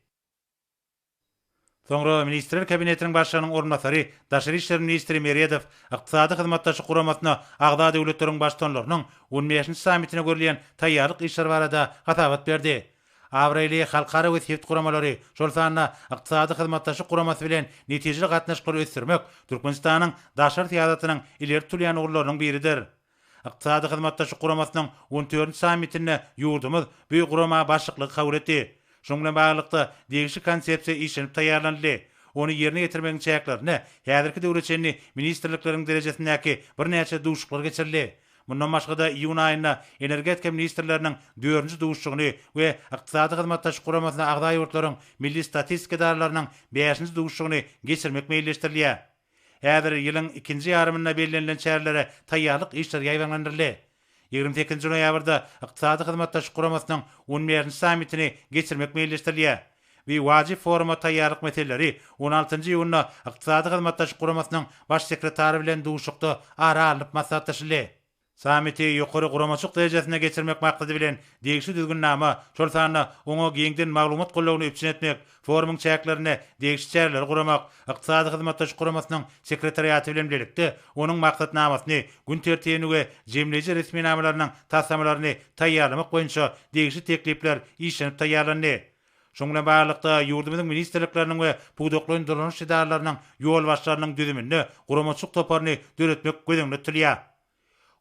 Soňra Ministrler Kabinetiniň Başlygynyň orunbasary, daşary işler ministri Meredow Ykdysady Hyzmatdaşlyk Guramasyna agza döwletleriň Baştutanlarynyň on bäşinji sammitine görülýän taýýarlyk işleri barada hasabat berdi. Abraýly halkara we sebit guramalary, şol sanda Ykdysady Hyzmatdaşlyk Guramasy bilen netijeli gatnaşyklary ösdürmek Türkmenistanyň daşary syýasatynyň ileri tutulýan ugurlarynyň biridir. Ykdysady Hyzmatdaşlyk Guramasynyň on dördünji sammitinde ýurdumyz bu gurama başlyklygy kabul etdi. Şunuň bilen baglylykda, degişli konsepsiýa işlenip taýýarlanyldy. Ony ýerine ýetirmegiň çäklerinde häzirki döwre çenli ministrlikleriň derejesindäki birnäçe duşuşyklar geçirildi. Mundan başga-da, iýun aýynda energetika ministrleriniň dördünji duşuşygyny we Ykdysady Hyzmatdaşlyk Guramasyna agza ýurtlaryň milli statistika edaralarynyň bäşinji duşuşygyny geçirmek meýilleşdirilýär. Häzir ýylyň ikinji ýarymynda bellenilen çärelere taýýarlyk işleri ýaýbaňlandyryldy. 28 noýabrda Ykdysady Hyzmatdaşlyk Guramasynyň on bäşinji sammitini geçirmek meýilleşdirilýär. Bu wajyp foruma taýýarlyk meseleleri on altynjy iýunda Ykdysady Hyzmatdaşlyk Guramasynyň Baş sekretary bilen duşuşykda ara alnyp maslahatlaşyldy. Sammiti ýokary guramaçylyk derejesinde geçirmek maksady bilen, degişli düzgünnama, şol sanda oňa giňden maglumat goldawyny üpjün etmek, forumyň çäklerinde degişli çäreleri guramak, Ykdysady Hyzmatdaşlyk Guramasynyň Sekretariaty bilen bilelikde onuň maksatnamasyny, gün tertibini we jemleýji resminamalarynyň taslamalaryny taýýarlamak boýunça degişli teklipler işlenip taýýarlandy. Şunuň bilen baglylykda, ýurdumyzyň ministrlikleriniň we pudaklaýyn dolanyş edaralarynyň ýolbaşçylarynyň düzüminde guramaçylyk toparyny döretmek göz öňünde tutulýar.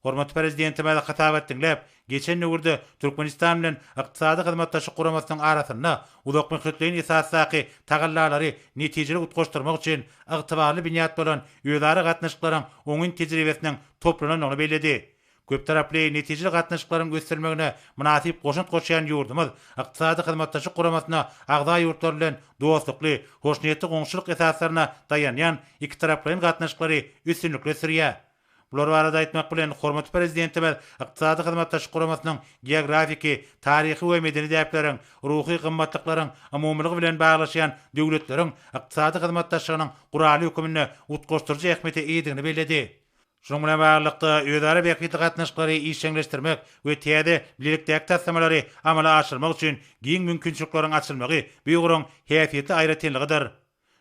Hormatly Prezidentimiz hasabat diňläp, geçen döwürde Türkmenistan bilen Ykdysady Hyzmatdaşlyk Guramasynyň arasynda uzakmöhletleýin esasdaky tagallalary netijeli utgaşdyrmak üçin ygtybarly binýat bolan özara gatnaşyklaryň oňyn tejribesiniň toplanandygyny belledi. Köptaraply netijeli gatnaşyklaryň ösdürilmegine mynasyp goşant goşýan ýurdumyz Ykdysady Hyzmatdaşlyk Guramasyna agza ýurtlar bilen dostlukly, hoşniýetli goňşuçylyk esaslaryna daýanýan ikitaraplaýyn gatnaşyklary üstünlikli ösdürýär. Bular barada aýtmak bilen, hormatly Prezidentimiz Ykdysady Hyzmatdaşlyk Guramasynyň geografiki, taryhy we medeni däpleriň, ruhy gymmatlyklaryň umumylygy bilen baglaşýan döwletleriň ykdysady hyzmatdaşlygynyň guraly höküminde utgaşdyryjy ähmiýete eýedigini belledi. Şunuň bilen baglylykda, özara bähbitli gatnaşyklary işjeňleşdirmek we täze bilelikdäki taslamalary amala aşyrmak üçin giň mümkinçilikleriň açylmagy bu ugruň häsiýetli aýratynlygydyr.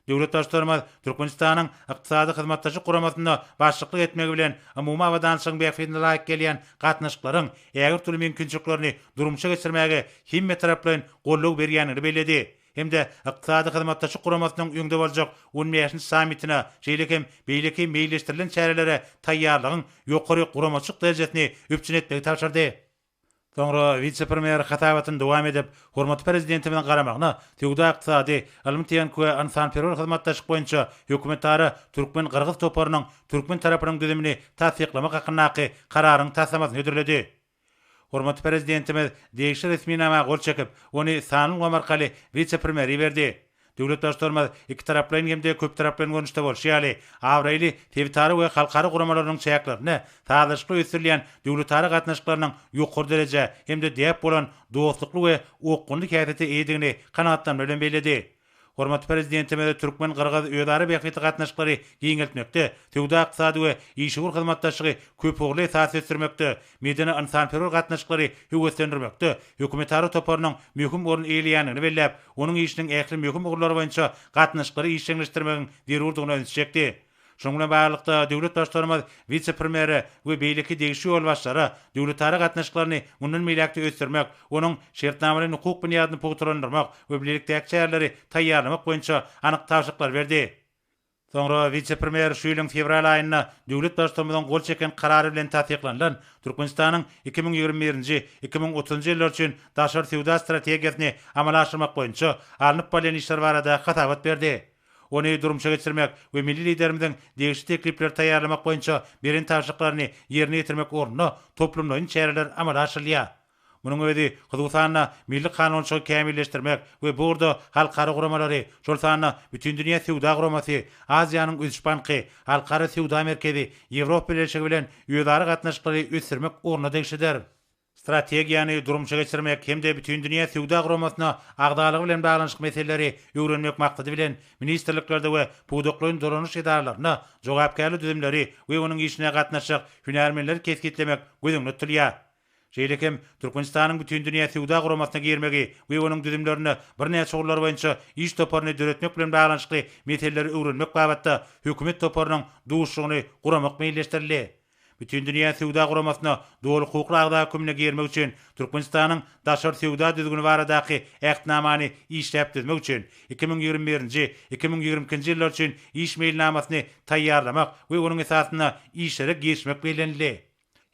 Döwlet Baştutanymyz Türkmenistanyň Ykdysady Hyzmatdaşlyk Guramasynda başlyklyk etmegi bilen umumy abadançylygyň bähbidine laýyk gelýän gatnaşyklaryň ägirt uly mümkinçiliklerini durmuşa geçirmäge hemmetaraplaýyn goldaw berýändigini belledi hem-de Ykdysady Hyzmatdaşlyk Guramasynyň öňde boljak on bäşinji sammitine, şeýle hem beýleki meýilleşdirilen çärelere taýýarlygyň ýokary guramaçylyk derejesini üpjün etmegi tabşyrdy. Soňra wise-premýer hasabatyny dowam edip, hormatly Prezidentimiziň garamagyna Söwda-ykdysady, ylmy-tehniki we ynsanperwer hyzmatdaşlyk boýunça hökümetara türkmen-gyrgyz toparynyň türkmen tarapynyň düzümini tassyklamak hakyndaky Kararyň taslamasyny hödürledi. Hormatly Prezidentimiz degişli resminama gol çekip, ony sanly ulgam arkaly wise-premýere iberdi. Döwlet Baştutanymyz ikitaraplaýyn hem-de köptaraplaýyn görnüşde bolşy ýaly, abraýly sebitara we halkara guramalarynyň çäklerinde sazlaşykly ösdürilýän döwletara gatnaşyklarynyň ýokary derejä hem-de däp bolan dostlukly we okgunly häsiýete eýedigini kanagatlanma bilen belledi. Hormatly Prezidentimiz türkmen-gyrgyz özara bähbitli gatnaşyklary giňeltmekde, söwda-ykdysady we işewür hyzmatdaşlygy köpugurly esasda ösdürmekde, medeni-ynsanperwer gatnaşyklary höweslendirmekde hökümetara toparynyň möhüm orun eýeleýändigini belläp, onuň işiniň ähli möhüm ugurlary boýunça gatnaşyklary işjeňleşdirmegiň zerurdygyna ünsi çekdi. Şunuň bilen baglylykda, döwlet Baştutanymyz wise-premýere we beýleki degişli ýolbaşçylara döwletara gatnaşyklaryny mundan beýläk-de ösdürmek, onuň şertnamalaýyn hukuk binýadyny pugtalandyrmak we bilelikdäki çäreleri taýýarlamak boýunça anyk tabşyryklary berdi. Soňra wise-premýer şu ýylyň fewral aýynda döwlet Baştutanymyzyň gol çeken Karary bilen tassyklanylan Türkmenistanyň 2021-nji, 2030-njy ýyllar üçin daşary söwda strategiýasyny amala aşyrmak boýunça alnyp barylýan işler barada hasabat berdi. Ony durmuşa geçirmek we milli Liderimiziň degişli teklipleri taýýarlamak boýunça beren tabşyryklaryny ýerine ýetirmek ugrunda toplumlaýyn çäreler amala aşyrylýar. Munuň özi, hususan-da, milli kanunçylygy kämilleşdirmek we bu ugurda halkara guramalary, şol sanda Bütindünýä söwda guramasy, Aziýanyň ösüş banky, Halkara söwda merkezi, Ýewropa Bileleşigi bilen özara gatnaşyklary ösdürmek ugruna degişlidir. Strategiýany durmuşa geçirmek hem-de Bütindünýä söwda guramasyna agzalygy bilen baglanyşykly meseleleri öwrenmek maksady bilen, ministrliklerde we pudaklaýyn dolanyş edaralarynda jogapkärli düzümleri we onuň işine gatnaşjak hünärmenleri kesgitlemek göz öňünde tutulýar. Şeýle hem Türkmenistanyň Bütindünýä Söwda Guramasyna girmegi we onuň düzümlerinde birnäçe ugurlar boýunça iş toparyny döretmek bilen baglanyşykly meseleleri öwrenmek babatda Hökümet toparynyň duşuşygyny guramak meýilleşdirildi. Bütindünýä Söwda Guramasyna doly hukukly agza hökmünde girmek üçin Türkmenistanyň daşary söwda düzgüni baradaky Ähtnamany işläp düzmek üçin 2021-nji, 2022-nji ýyllar üçin iş meýilnamasyny taýýarlamak we onuň esasynda işlere girişmek bellenildi.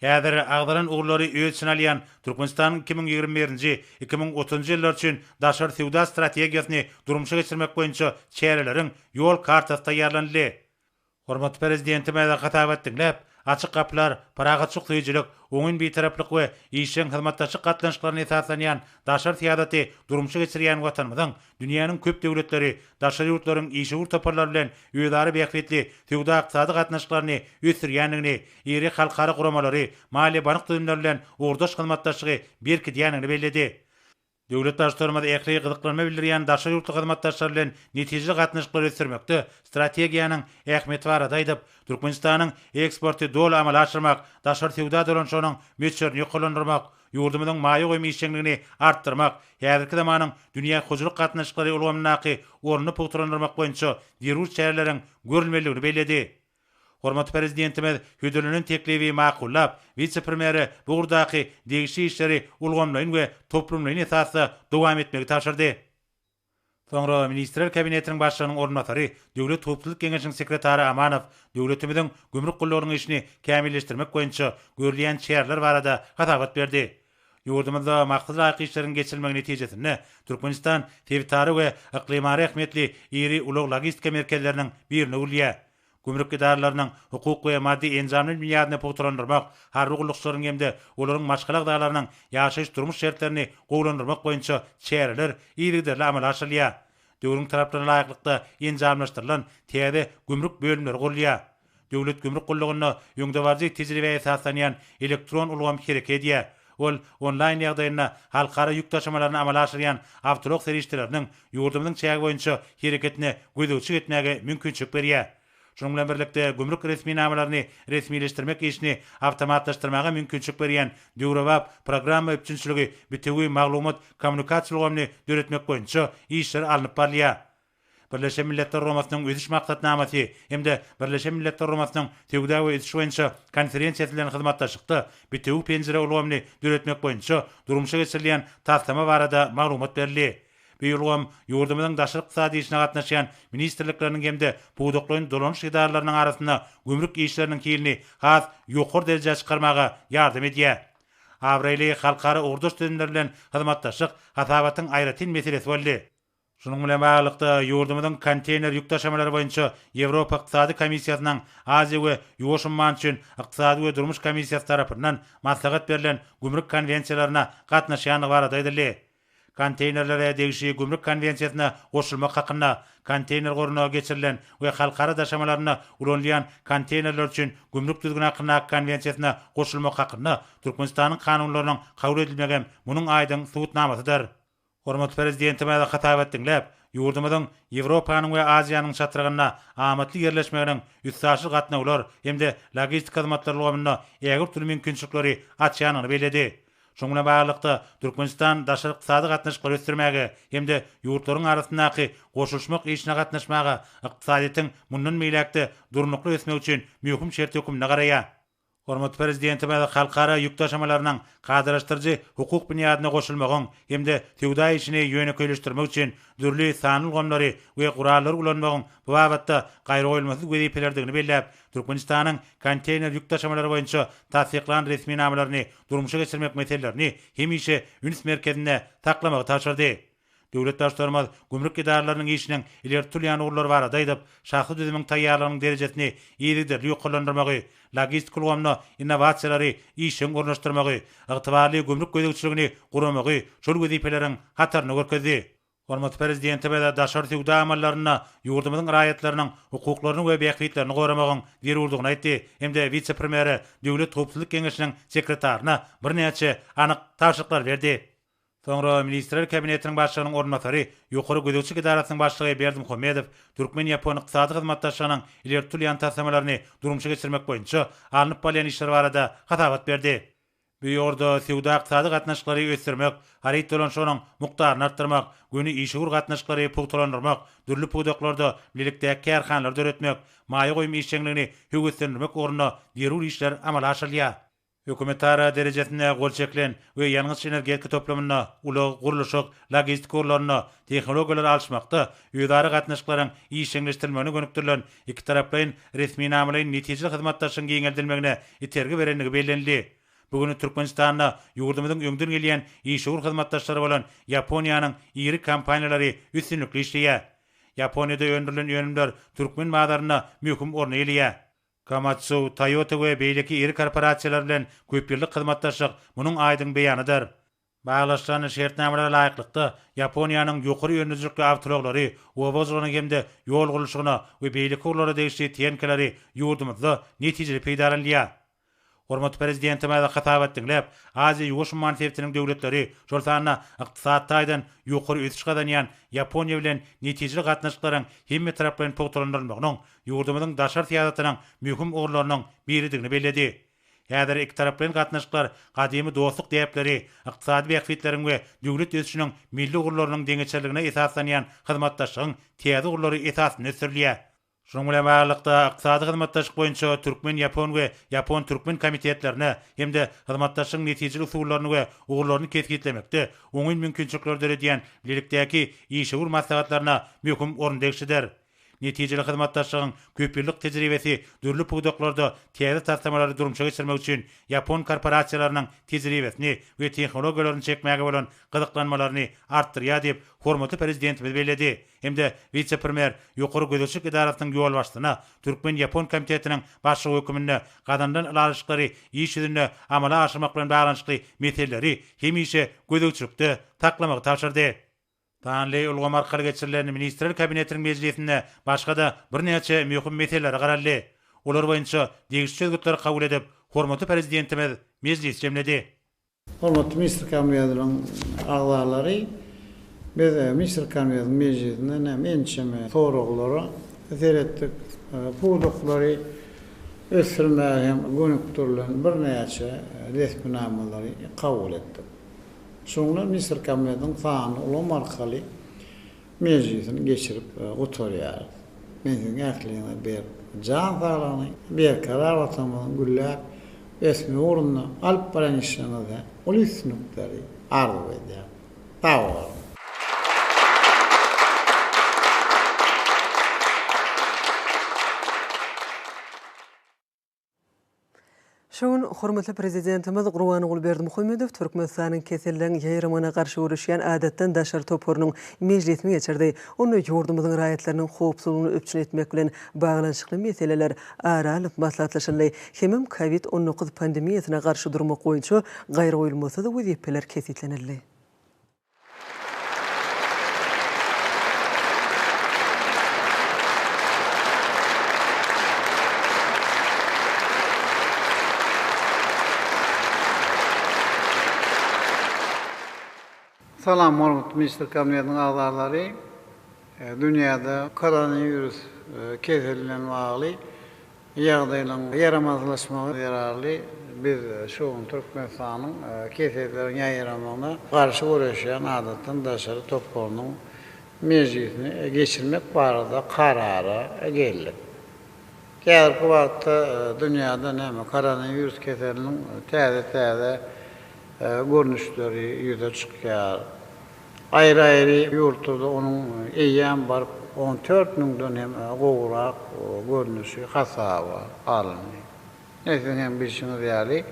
Häzir agzalan ugurlary öz içine alýan Türkmenistanyň 2021-nji, 2030-njy ýyllar üçin daşary söwda strategiýasyny durmuşa geçirmek boýunça çäreleriň Ýol kartasy taýýarlanyldy. Hormatly Prezidentimiz hasabat diňläp, Açyk gapylar, parahatçylyk söýüjilik, oňyn Bitaraplyk we işjeň hyzmatdaşlyk gatnaşyklaryna esaslanýan daşary syýasaty durmuşa geçirýän Watanymyzyň dünýäniň köp döwletleri, daşary ýurtlaryň işewür toparlary bilen özara bähbitli söwda-ykdysady gatnaşyklaryny ösdürýändigini, iri halkara guramalary, maliýe-bank düzümleri bilen ugurdaş hyzmatdaşlygy berkidýändigini belledi. Döwlet Baştutanymyz ähli gyzyklanma bildirýän daşary ýurtly hyzmatdaşlar bilen netijeli gatnaşyklary ösdürmekde strategiýanyň ähmiýeti barada aýdyp, Türkmenistanyň eksporty doly amala aşyrmak, daşary söwda dolanyşygynyň möçberini ýokarlandyrmak, ýurdumyzyň maýa goýum işjeňligini artdyrmak, häzirki zamanyň dünýä hojalyk gatnaşyklary ulgamyndaky ornuny pugtalandyrmak boýunça zerur çäreleriň görülmelidigini belledi. Hormatly Prezidentimiz hödürlenen teklibi makullap, wise-premýere bu ugurdaky degişli işleri ulgamlaýyn we toplumlaýyn esasda dowam etmegi tabşyrdy. Soňra Ministrler Kabinetiniň Başlygynyň orunbasary, Döwlet howpsuzlyk geňeşiniň sekretary Amanow döwletimiziň gümrük gullugynyň işini kämilleşdirmek boýunça görülýän çäreler barada hasabat berdi. Ýurdumyzda maksada laýyk işleriň geçirilmegi netijesinde Türkmenistan sebitara we yklymara ähmiýetli iri ulag-logistika merkezleriniň birine öwrülýär. Gümrük edaralarynyň hukuk we maddy-enjamlaýyn binýadyny pugtalandyrmak, harby gullukçylaryň hem-de olaryň maşgala agzalarynyň ýaşaýyş-durmuş şertlerini gowulandyrmak boýunça çäreler yzygiderli amala aşyrylýar. Döwrüň talaplaryna laýyklykda enjamlaşdyrylan täze gümrük bölümleri gurulýar. Döwlet gümrük gullugynda öňdebaryjy tejribä esaslanýan elektron ulgam hereket edýär. Ol onlaýn ýagdaýynda halkara ýük daşamalaryny amala aşyrýan awtoulag serişdeleriniň ýurdumyzyň çägi boýunça hereketine gözegçilik etmäge mümkinçilik berýär. Şunuň bilen birlikde, gümrük resminamalaryny resmileşdirmek işini awtomatlaşdyrmaga mümkinçilik berýän döwrebap programma üpjünçiligi bitewi maglumat-kommunikasiýa ulgamyny döretmek boýunça işler alnyp barylýar. Birleşen Milletler Guramasynyň Ösüş Maksatnamasy hem-de Birleşen Milletler Guramasynyň Söwda we ösüş boýunça konferensiýasy bilen hyzmatdaşlykda bitewi penjire ulgamyny döretmek boýunça durmuşa geçirilýän taslama barada maglumat berildi. Bu ulgam ýurdumyzyň daşary ykdysady işine gatnaşýan ministrlikleriniň hem-de pudaklaýyn dolanyş edaralarynyň arasynda gümrük işleriniň hilini has ýokary derejä çykarmaga ýardam edýär. Abraýly halkara ugurdaş düzümler bilen hyzmatdaşlyk hasabatyň aýratyn meselesi boldy. Şunuň bilen baglylykda, ýurdumyzyň konteýner ýük daşamalary boýunça Ýewropa Ykdysady Komissiýasynyň Aziýa we Ýuwaş umman üçin Ykdysady we durmuş komissiýasy tarapyndan maslahat berlen gümrük konwensiýalaryna gatnaşýandygy barada aýdyldy. Konteýnerlere degişli gümrük konwensiýasyna goşulmak hakynda, konteýner goruna geçirilen we halkara daşamalarynda ulanylýan konteýnerler üçin gümrük düzgüni hakyndaky konwensiýasyna goşulmak hakynda Türkmenistanyň kanunlarynyň kabul edilmegem munuň aýdyň subutnamasydyr. Hormatly Prezidentimiz hasabat diňläp, ýurdumyzyň Ýewropanyň we Aziýanyň çatrygynda amatly ýerleşmeginiň üstaşyr gatnawlar hem-de logistika hyzmatlary ulgamynda ägirt uly mümkinçilikleri açýandygyny belledi. Şunuň bilen baglylykda, Türkmenistan daşary ykdysady gatnaşyklary ösdürmäge hem-de ýurtlaryň arasyndaky goşulyşmak işine gatnaşmaga ykdysadyýetiň mundan beýläk-de durnukly ösmegi üçin möhüm şert hökmünde garaýar. Hormatly Prezidentimiz halkara ýük daşamalarynyň kadalaşdyryjy hukuk binýadyna goşulmagyň hem-de söwda işini ýönekeýleşdirmek üçin dürli sanly ulgamlary we gurallary ulanmagyň bu babatda gaýragoýulmasyz wezipelerdigini belläp, Türkmenistanyň konteýner ýük daşamalary boýunça tassyklan resminamalaryny durmuşa geçirmek meselelerini hemişe üns merkezinde saklamagy tabşyrdy. Döwlet Baştutanymyz gümrük edaralarynyň işiniň ileri tutulýan ugurlary barada aýdyp, şahsy düzümiň taýýarlygynyň derejesini yzygiderli ýokarlandyrmagy, logistika ulgamyna innowasiýalary işjeň ornaşdyrmagy, ygtybarly gümrük gözegçiligini guramagy şol wezipeleriň hatarynda görkezdi. Hormatly Prezidentimiz daşary söwda amallarynda ýurdumyzyň raýatlarynyň hukuklaryny we bähbitlerini goramagyň zerurdygyny aýtdy hem-de wise-premýere, Döwlet howpsuzlyk geňeşiniň sekretaryna birnäçe anyk tabşyryklary berdi. Soňra Ministrler Kabinetiniň Başlygynyň orunbasary, Ýokary gözegçilik edarasynyň başlygy Berdimuhamedow türkmen-ýapon ykdysady hyzmatdaşlygynyň ileri tutulýan taslamalaryny durmuşa geçirmek boýunça alnyp barylýan işler barada hasabat berdi. Bu ugurda söwda-ykdysady gatnaşyklary ösdürmek, haryt dolanyşygynyň mukdaryny artdyrmak, göni işewür gatnaşyklary pugtalandyrmak, dürli pudaklarda bilelikdäki kärhanalary döretmek, maýa goýum işjeňligini höweslendirmek ugrunda zerur işler amala aşyrylýar. Hökümetara derejesinde gol çekilen we ýangyç-energetika toplumynda, ulag, gurluşyk, logistika ugurlarynda tehnologiýalary alyşmakda özara gatnaşyklaryň işjeňleşdirilmegine gönükdirilen ikitaraplaýyn resminamalaýyn netijeli hyzmatdaşlygyň giňeldilmegine itergi berendigi bellenildi. Bu gün Türkmenistanda ýurdumyzyň öňden gelýän işewür hyzmatdaşlary bolan Ýaponiýanyň iri kompaniýalary üstünlikli işleýär. Ýaponiýada öndürilen önümler türkmen bazarynda möhüm orun eýeleýär. Komatsu, Toyota we beýleki iri korporasiýalar bilen köpýyllyk hyzmatdaşlyk munuň aýdyň beýanydyr. Baglaşylan şertnamalara laýyklykda, Ýaponiýanyň ýokary öndürijilikli awtoulaglary oba hojalygyna hem-de ýol gurluşygyna we beýleki ugurlara degişli tehnikalary ýurdumyzda netijeli peýdalanylýar. Hormatly Prezidentimiz hasabat diňläp, Aziýa-Ýuwaş umman sebitiniň döwletleri, şol sanda ykdysady taýdan ýokary ösüş gazanýan Ýaponiýa bilen netijeli gatnaşyklaryň hemmetaraplaýyn pugtalandyrylmagynyň ýurdumyzyň daşary syýasatynyň möhüm ugurlarynyň biridigini belledi. Häzir ikitaraplaýyn gatnaşyklar gadymy dostluk däpleri, ykdysady bähbitleriň we döwlet ösüşiniň milli ugurlarynyň deňeçerligine esaslanýan hyzmatdaşlygyň täze ugurlary esasynda ösdürilýär. Şunuň bilen baglylykda, ykdysady hyzmatdaşlyk boýunça türkmen-ýapon we ýapon-türkmen komitetlerine hem-de hyzmatdaşlygyň netijeli usullaryny we ugurlaryny kesgitlemekde oňyn mümkinçilikleri döredýän bilelikdäki işewür maslahatlaryna möhüm orun degişlidir. Netijeli hyzmatdaşlygyň köpýyllyk tejribesi dürli pudaklarda täze taslamalary durmuşa geçirmek üçin ýapon korporasiýalarynyň tejribesini we tehnologiýalaryny çekmäge bolan gyzyklanmalaryny artdyrýar diýip, hormatly Prezidentimiz belledi. hem-de wise-premýer, Ýokary gözegçilik edarasynyň ýolbaşçysyna Türkmen-ýapon komitetiniň başlygy hökmünde gazanylan ylalaşyklary iş ýüzünde amala aşyrmak bilen baglanyşykly meseleleri hemişe gözegçilikde saklamagy tabşyrdy. Sanly ulgam arkaly geçirilen Ministrler Kabinetiniň mejlisinde başga-da birnäçe möhüm meselelere garaldy. Olar boýunça degişli çözgütleri kabul edip, hormatly Prezidentimiz mejlisi jemledi. Hormatly Ministr Kabinetiniň agzalary, biz Ministr Kabinetiniň mejlisinden hem ençeme soraglara seretdik. Pudaklary ösdürmäge hem gönükdirilen birnäçe resminamalary kabul etdik. Şunuň bilen Ministr Kabinetiniň sanly ulgam arkaly mejlisini geçirip gutarýarys. Men siziň ähliňize berk jan saglygyny, berkarar Watanymyzyň gülläp ösmegi ugrunda alyp barýan işleriňizde uly üstünlikleri arzuw edýärin. Sag boluň! Şu gün hormatly Prezidentimiz Gurbanguly Berdimuhamedow Türkmenistanyň keselleriň ýaýramagyna garşy göreşýän Adatdan daşary toparynyň mejlisini geçirdi. Onda ýurdumyzyň raýatlarynyň howpsuzlygyny üpjün etmek bilen baglanyşykly meseleler ara alnyp maslahatlaşyldy hemem Covid 19 pandemiýasyna garşy durmak boýunça gaýragoýulmasyz wezipeler kesgitlenildi. Salam hormatly Ministr Kabinetiniň agzalary. Dünýäde koronawirus keseli bilen bagly Ýagdaýlaryň ýaramazlaşmagy zerarly biz şu gün Türkmenistanyň keselleriň ýaýramagyna garşy göreşýän adatdan daşary toparynyň mejlisini geçirmek barada karara geldik. Häzirki wagtda dünýäde näme koronawirus keseliniň täze-täze görnüşleri ýüze çykýar. Aýry-aýry ýurtlarda onuň eýýäm baryp 14 müňden hem gowrak görnüşi hasaba alyndy. Siziň hem bilşiňiz ýaly,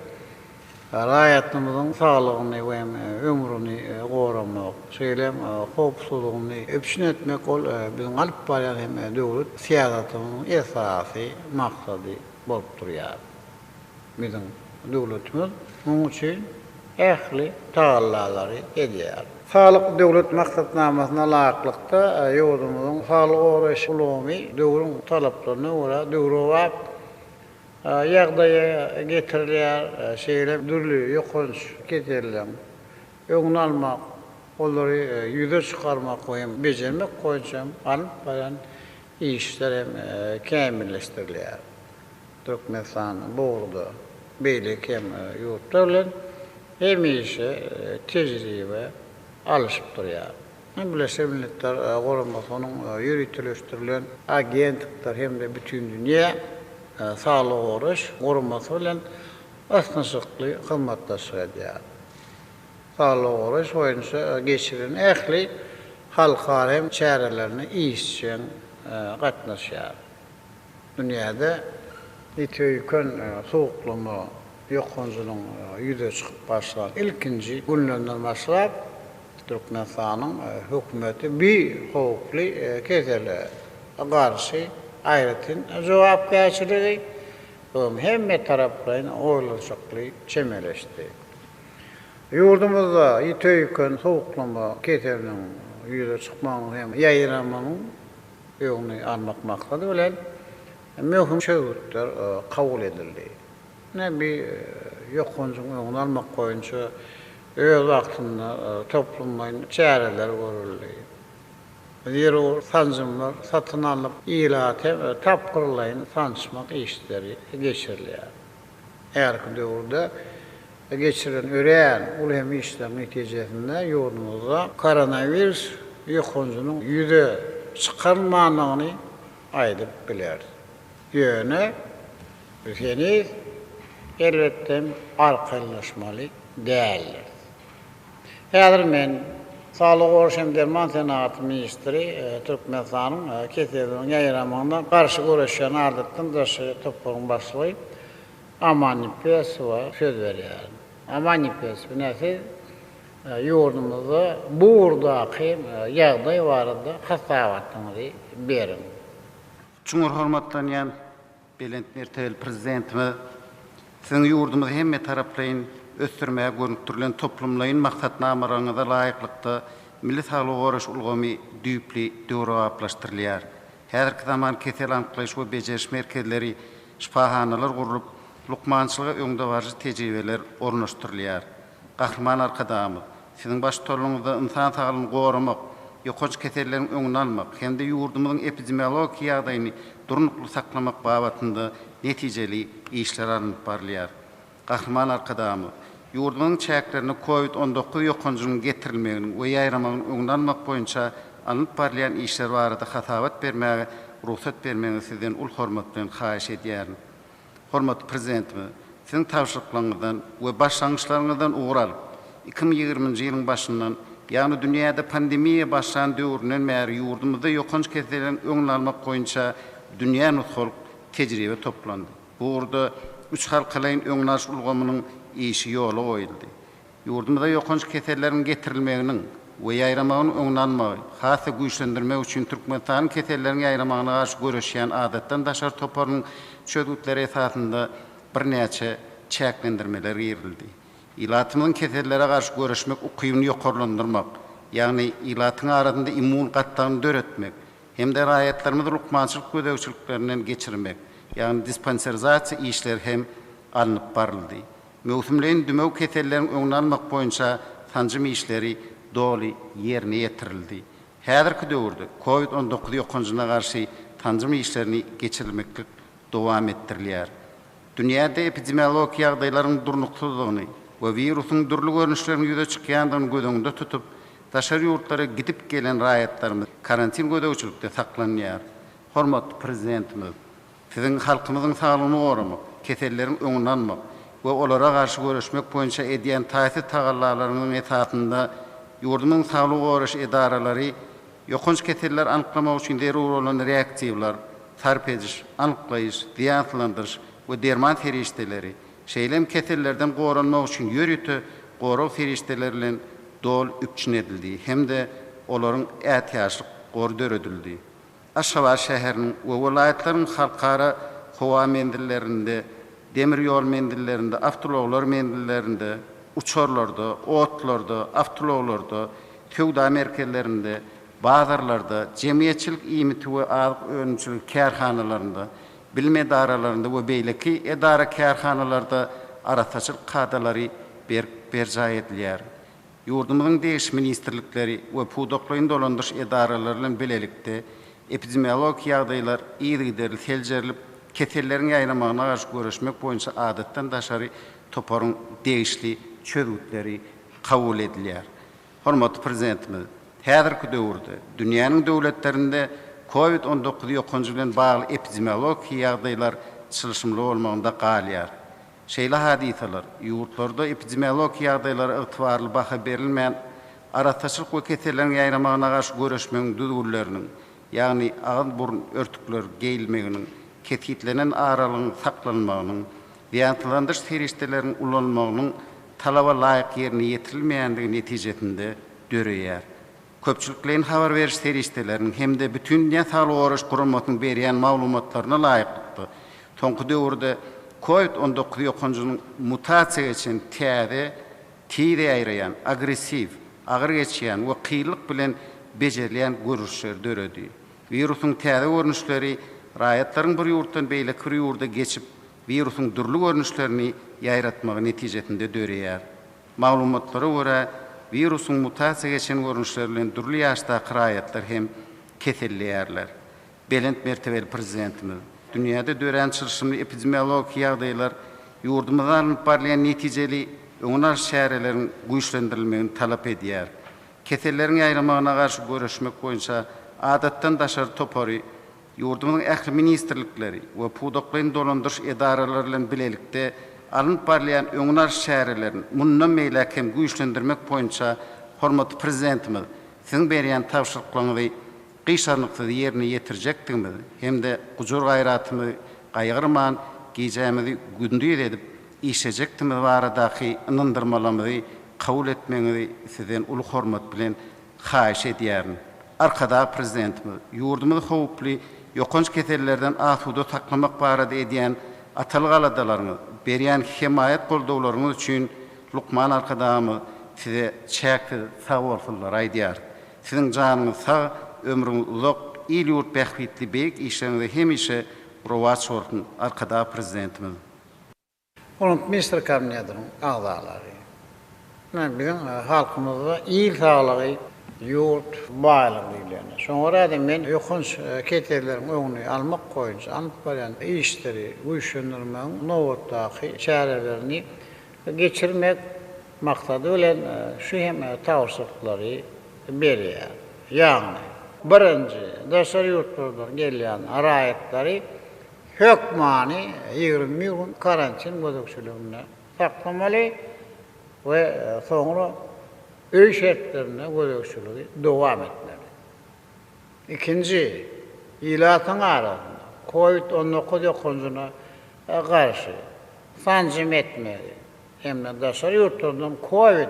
raýatlarymyzyň saglygyny we hem ömrüni goramak, şeýle hem howpsuzlygyny üpjün etmek ol biziň alyp barýan hem döwlet syýasatymyzyň esasy maksady bolup durýar. Biziň döwletimiz munuň üçin ähli tagallalary edýär. Saglyk Döwlet maksatnamasyna laýyklykda, ýurdumyzyň saglygy goraýyş ulgamy döwrüň talaplaryna görä döwrebap ýagdaýa getirilýär. Şeýle hem dürli ýokanç keselleriň öňüni almak, olary ýüze çykarmak we hem bejermek boýunça hem alnyp barýan işler hem kämilleşdirilýär. Türkmenistan bu ugurda beýleki hem ýurtlar bilen hemişe tejribe alyşyp durýar. Birleşen Milletler Guramasynyň ýöriteleşdirilen agentlikleri hem-de Bütindünýä saglygy goraýyş guramasy bilen. ysnyşykly hyzmatdaşlyk edýär. Saglygy goraýyş boýunça geçirilen ähli halkara hem çärelerine işjeň gatnaşýar. Dünýäde ýiti öýken sowuklama ýokanjynyň ýüze çykyp başlan ilkinji günlerinden başlap, Türkmenistanyň hökümeti bi howply kesele garşy aýratyn jogapkärçiligi we hemmetaraplaýyn oýlanyşykly çemeleşdi. Ýurdumyzda ýiti öýken sowuklama keseliniň ýüze çykmagynyň hem ýaýramagynyň öňüni almak maksady bilen möhüm çözgütler kabul edildi. Ine, bi ýokanjyň öňüni almak boýunça öz wagtynda toplumlaýyn çäreler görüldi. Zerur sanjymlar satyn alnyp, ilaty tapgyrlaýyn sançmak işleri geçirilýär. Häzirki döwürde geçirilen örän uly hem işleriň netijesinde ýurdumyzda koronawirus ýokanjynyň ýüze çykarylmandygyny aýdyp bileris. Ýöne biz heniz, elbetde, arkaýynlaşmaly däldiris. Häzir men Saglygy goraýyş hem derman senagaty ministri Türkmenistanyň keseliniň ýaýramagyna garşy göreşýän adatdan daşary toparyň başlygy Aman Nepesowa söz berýärin. Aman Nepesow, ine siz ýurdumyzda bu ugurdaky ýagdaý barada hasabatyňyzy beriň. Çuňňur hormatlanýan Belent mertebeli Prezidentimiz, Siziň ýurdumyzy hemmetaraplaýyn ösdürmäge gönükdirilen toplumlaýyn maksatnamalaryňyza laýyklykda milli saglygy goraýyş ulgamy düýpli döwrebaplaşdyrylýar. Häzirki zaman kesel anyklaýyş we bejeriş merkezleri, şypahanalar gurlup, lukmançylyga öňdebaryjy tejribeler ornaşdyrylýar. Gahryman Arkadagymyz, Siziň baştutanlygyňyzda ynsan saglygyny goramak, ýokanç keselleriň öňüni almak hem-de ýurdumyzyň epidemiologiki ýagdaýyny durnukly saklamak babatynda netijeli işler alnyp barylýar. Gahryman Arkadagymyz, ýurdumyzyň çäklerine Covid 19 ýokanjynyň getirilmeginiň we ýaýramagynyň öňüni almak boýunça alnyp barylýan işler barada hasabat bermäge rugsat bermegiňizi Sizden uly hormat bilen haýyş edýärin. Hormatly Prezidentimiz, Siziň tabşyryklaryňyzdan we başlangyçlaryňyzdan ugur alyp, 2020-nji ýylyň başyndan, ýagny dünýäde pandemiýa başlan döwründen bäri ýurdumyzda ýokanç keselleriň öňüni almak boýunça dünýä nusgalyk tejribe toplandy. Bu ugurda üç halkalaýyn öňüni alyş ulgamynyň işi ýola goýuldy. Ýurdumyza ýokanç keselleriň getirilmeginiň we ýaýramagynyň öňüni almagy has-da güýçlendirmek üçin Türkmenistanyň keselleriň ýaýramagyna garşy göreşýän adatdan daşary toparynyň çözgütleri esasynda birnäçe çäklendirmeler girizildi. Ilatymyzyň kesellere garşy göreşmek ukybyny ýokarlandyrmak, ýagny ilatyň arasynda immun gatlagyny döretmek hem-de raýatlarymyzy lukmançylyk gözegçiliklerinden geçirmek, ýagny dispanserizasiýa işleri hem alnyp baryldy. Möwsümleýin dümew keselleriň öňüni almak boýunça sanjym işleri doly ýerine ýetirildi. Häzirki döwürde Covid 19 ýokanjyna garşy sanjym işlerini geçirilmeklik dowam etdirilýär. Dünýäde epidemiologik ýagdaýlaryň durnuksyzdygyny we wirusyň dürli görnüşleriniň ýüze çykýandygyny göz öňünde tutup, daşary ýurtlara gidip gelen raýatlarymyz karantin gözegçilikde saklanýar. Hormatly Prezidentimiz Siziň halkymyzyň saglygyny goramak, keselleriň öňüni almak we olara garşy göreşmek boýunça edýän taýsyz tagallalaryňyzyň esasynda ýurdumyzyň saglygy goraýyş edaralary ýokanç keselleri anyklamak üçin zerur bolan reaktiwler, sarp ediş, anyklaýyş, zyýansyzlandyryş we derman serişdeleri, şeýle hem kesellerden goranmak üçin ýörite gorag serişdeleri bilen doly üpjün edildi hem-de olaryň ätiýaçlyk gory döredildi. Aşgabat şäheriniň we welaýatlaryň halkara howa menzillerinde, demir ýol menzillerinde, awtoulaglar menzillerinde, uçarlarda, otlularda, awtoulaglarda, söwda merkezlerinde, bazarlarda, jemgyýetçilik iýmiti we azyk önümçiligi kärhanalarynda, bilim edaralarynda we beýleki edara-kärhanalarda arassaçylyk kadalary berk berjaý edilýär. Ýurdumyzyň degişli ministrlikleri we pudaklaýyn dolandyryş edaralary bilen bilelikde epidemiologik ýagdaýlar yzygiderli seljerilip, keselleriň ýaýramagyna garşy göreşmek boýunça adatdan daşary toparyň degişli çözgütleri kabul edilýär. Hormatly Prezidentimiz häzirki döwürde dünýäniň döwletlerinde Covid 19 ýokanjy bilen bagly epidemiologik ýagdaýlar çylşymly bolmagynda galýar. Şeýle hadysalar, ýurtlarda epidemiologiki ýagdaýlara ygtybarly baha berilmän, arassaçylyk we keselleriň ýaýramagyna garşy göreşmegiň düzgünleriniň, ýagny agyz-burun örtükler geýilmeginiň, kesgitlenen aralygyň saklanmagynyň, zyýansyzlandyryş serişdeleriniň ulanylmagynyň talaba laýyk ýerine ýetirilmeýändigi netijesinde döreýär. Köpçülikleýin habar beriş serişdeleriniň hem-de Bütindünýä Saglygy Goraýyş Guramasynyň berýän maglumatlaryna laýyklykda, soňky döwürde Covid 19 ýokanjynyň mutasiýa geçen täze, tiz ýaýraýan, agressiw, agyr geçýän we kynlyk bilen bejerilýän görnüşleri döredi. Wirusyň täze görnüşleri raýatlaryň bir ýurtdan beýleki bir ýurda geçip, wirusyň dürli görnüşlerini ýaýratmagy netijesinde döreýär. Maglumatlara görä, wirusyň mutasiýa geçen görnüşleri bilen dürli ýaşdaky raýatlar hem keselleýärler. Belent mertebeli Prezidentimiz, Dünýäde dörän çylşyrymly epidemiologiki ýagdaýlar ýurdumyzda alnyp barylýan netijeli öňüni alyş çäreleriň güýçlendirilmegini talap edýär. Keselleriň ýaýramagyna garşy göreşmek boýunça adatdan daşary topary Ýurdumyzyň ähli ministrlikleri we pudaklaýyn dolandyryş edaralary bilen bilelikde alnyp barylýan öňüni alyş çärelerini mundan beýläk hem güýçlendirmek boýunça hormatly Prezidentimiz Siziň berýän tabşyryklaryňyzy gyşarnyksyz ýerine ýetirjekdigimizi hem-de gujur-gaýratymyzy gaýgyrman, gijämizi gündiz edip işlejekdigimiz baradaky ynandyrmalarymyzy kabul etmegiňizi Sizden uly hormat bilen haýyş edýärin. Arkadag Prezidentimiz ýurdumyzy howply ýokanç kesellerden asuda saklamak barada edýän atalyk aladalaryňyz, berýän hemaýat-goldawlaryňyz üçin lukman Arkadagymyz Size çäksiz sagbolsunlar aýdýar. Siziň janyňyz sag, ömrüňiz uzak, il-ýurt bähbitli beýik işleriňize hemişe rowaç bolsun, Arkadag Prezidentimiz! Hormatly Ministrler Kabinetiniň agzalary! Ine, biziň halkymyzda il saglygy, ýurt baýlygy diýilýär. Şoňa görä-de, men ýokanç keselleriň öňüni almak boýunça alnyp barýan işleri güýçlendirmegiň nobatdaky çärelerini geçirmek maksady bilen şu hem tabşyryklary berýär. Ýagny, birinji, daşary ýurtlardan gelýän raýatlary Hökmany 21 gün karantin gözegçiliginde saklamaly we soňra öý şertlerinde gözegçiligi dowam etmeli. Ikinji, ilatyň arasynda Covid 19 ýokanjyna garşy sanjym etmegi hem-de daşary ýurtlardan Covid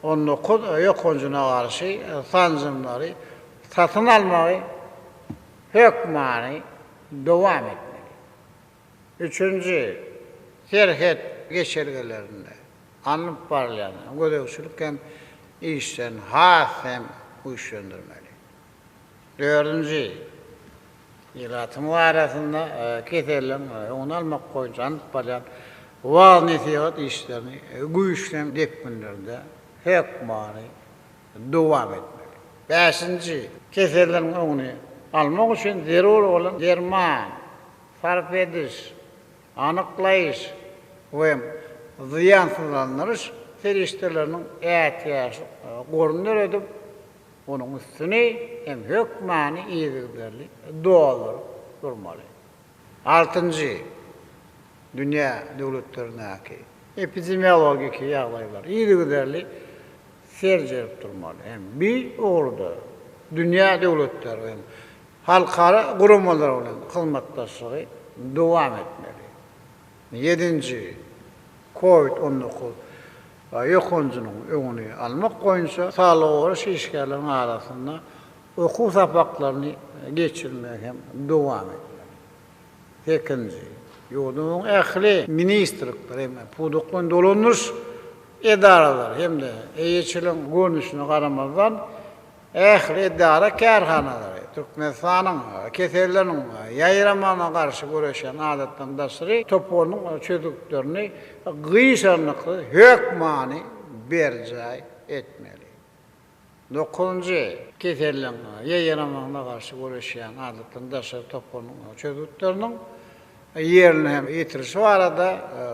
19 ýokanjyna garşy sanjymlary satyn almagy hökmany dowam etmeli. Üçünji, serhet geçelgelerinde alnyp barylýan gözegçilik hem işlerini has hem güýçlendirmeli. Dördünji, ilatyň arasynda keseliň öňüni almak boýunça alnyp barylýan wagyz-nesihat işlerini güýçli depginlerde hökmany dowam etmeli. Bäşinji, keselleriň öňüni almak üçin zerur bolan derman, sarp ediş, anyklaýyş we zyýansyzlandyryş serişdeleriniň ätiýaçlyk goruny döredip, onuň üstüni hem hökmany yzygiderli dolduryp durmaly. Altynjy, dünýä döwletlerindäki epidemiologiki ýagdaýlar yzygiderli seljerip durmaly hem bi ugurda dünýä döwletleri hem halkara guramalary bilen hyzmatdaşlygy dowam etmeli. Ýedinji, Covid 19 ýokanjynyň öňüni almak boýunça saglygy goraýyş işgärleriniň arasynda okuw sapaklaryny geçirmegi hem dowam etmeli. Sekizinji, ýurdumyzyň ähli ministrlikleri hem pudaklaýyn dolandyryş edaralary hem-de eýeçiligiň görnüşine garamazdan, ähli edara-kärhanalary Türkmenistanyň keselleriniň ýaýramagyna garşy göreşýän adatdan daşary toparynyň çözgütlerini gyşarnyksyz hökmany berjaý etmeli. Dokuzynjy, keseliň ýaýramagyna garşy göreşýän adatdan daşary toparynyň çözgütleriniň ýerine hem ýetirilişi barada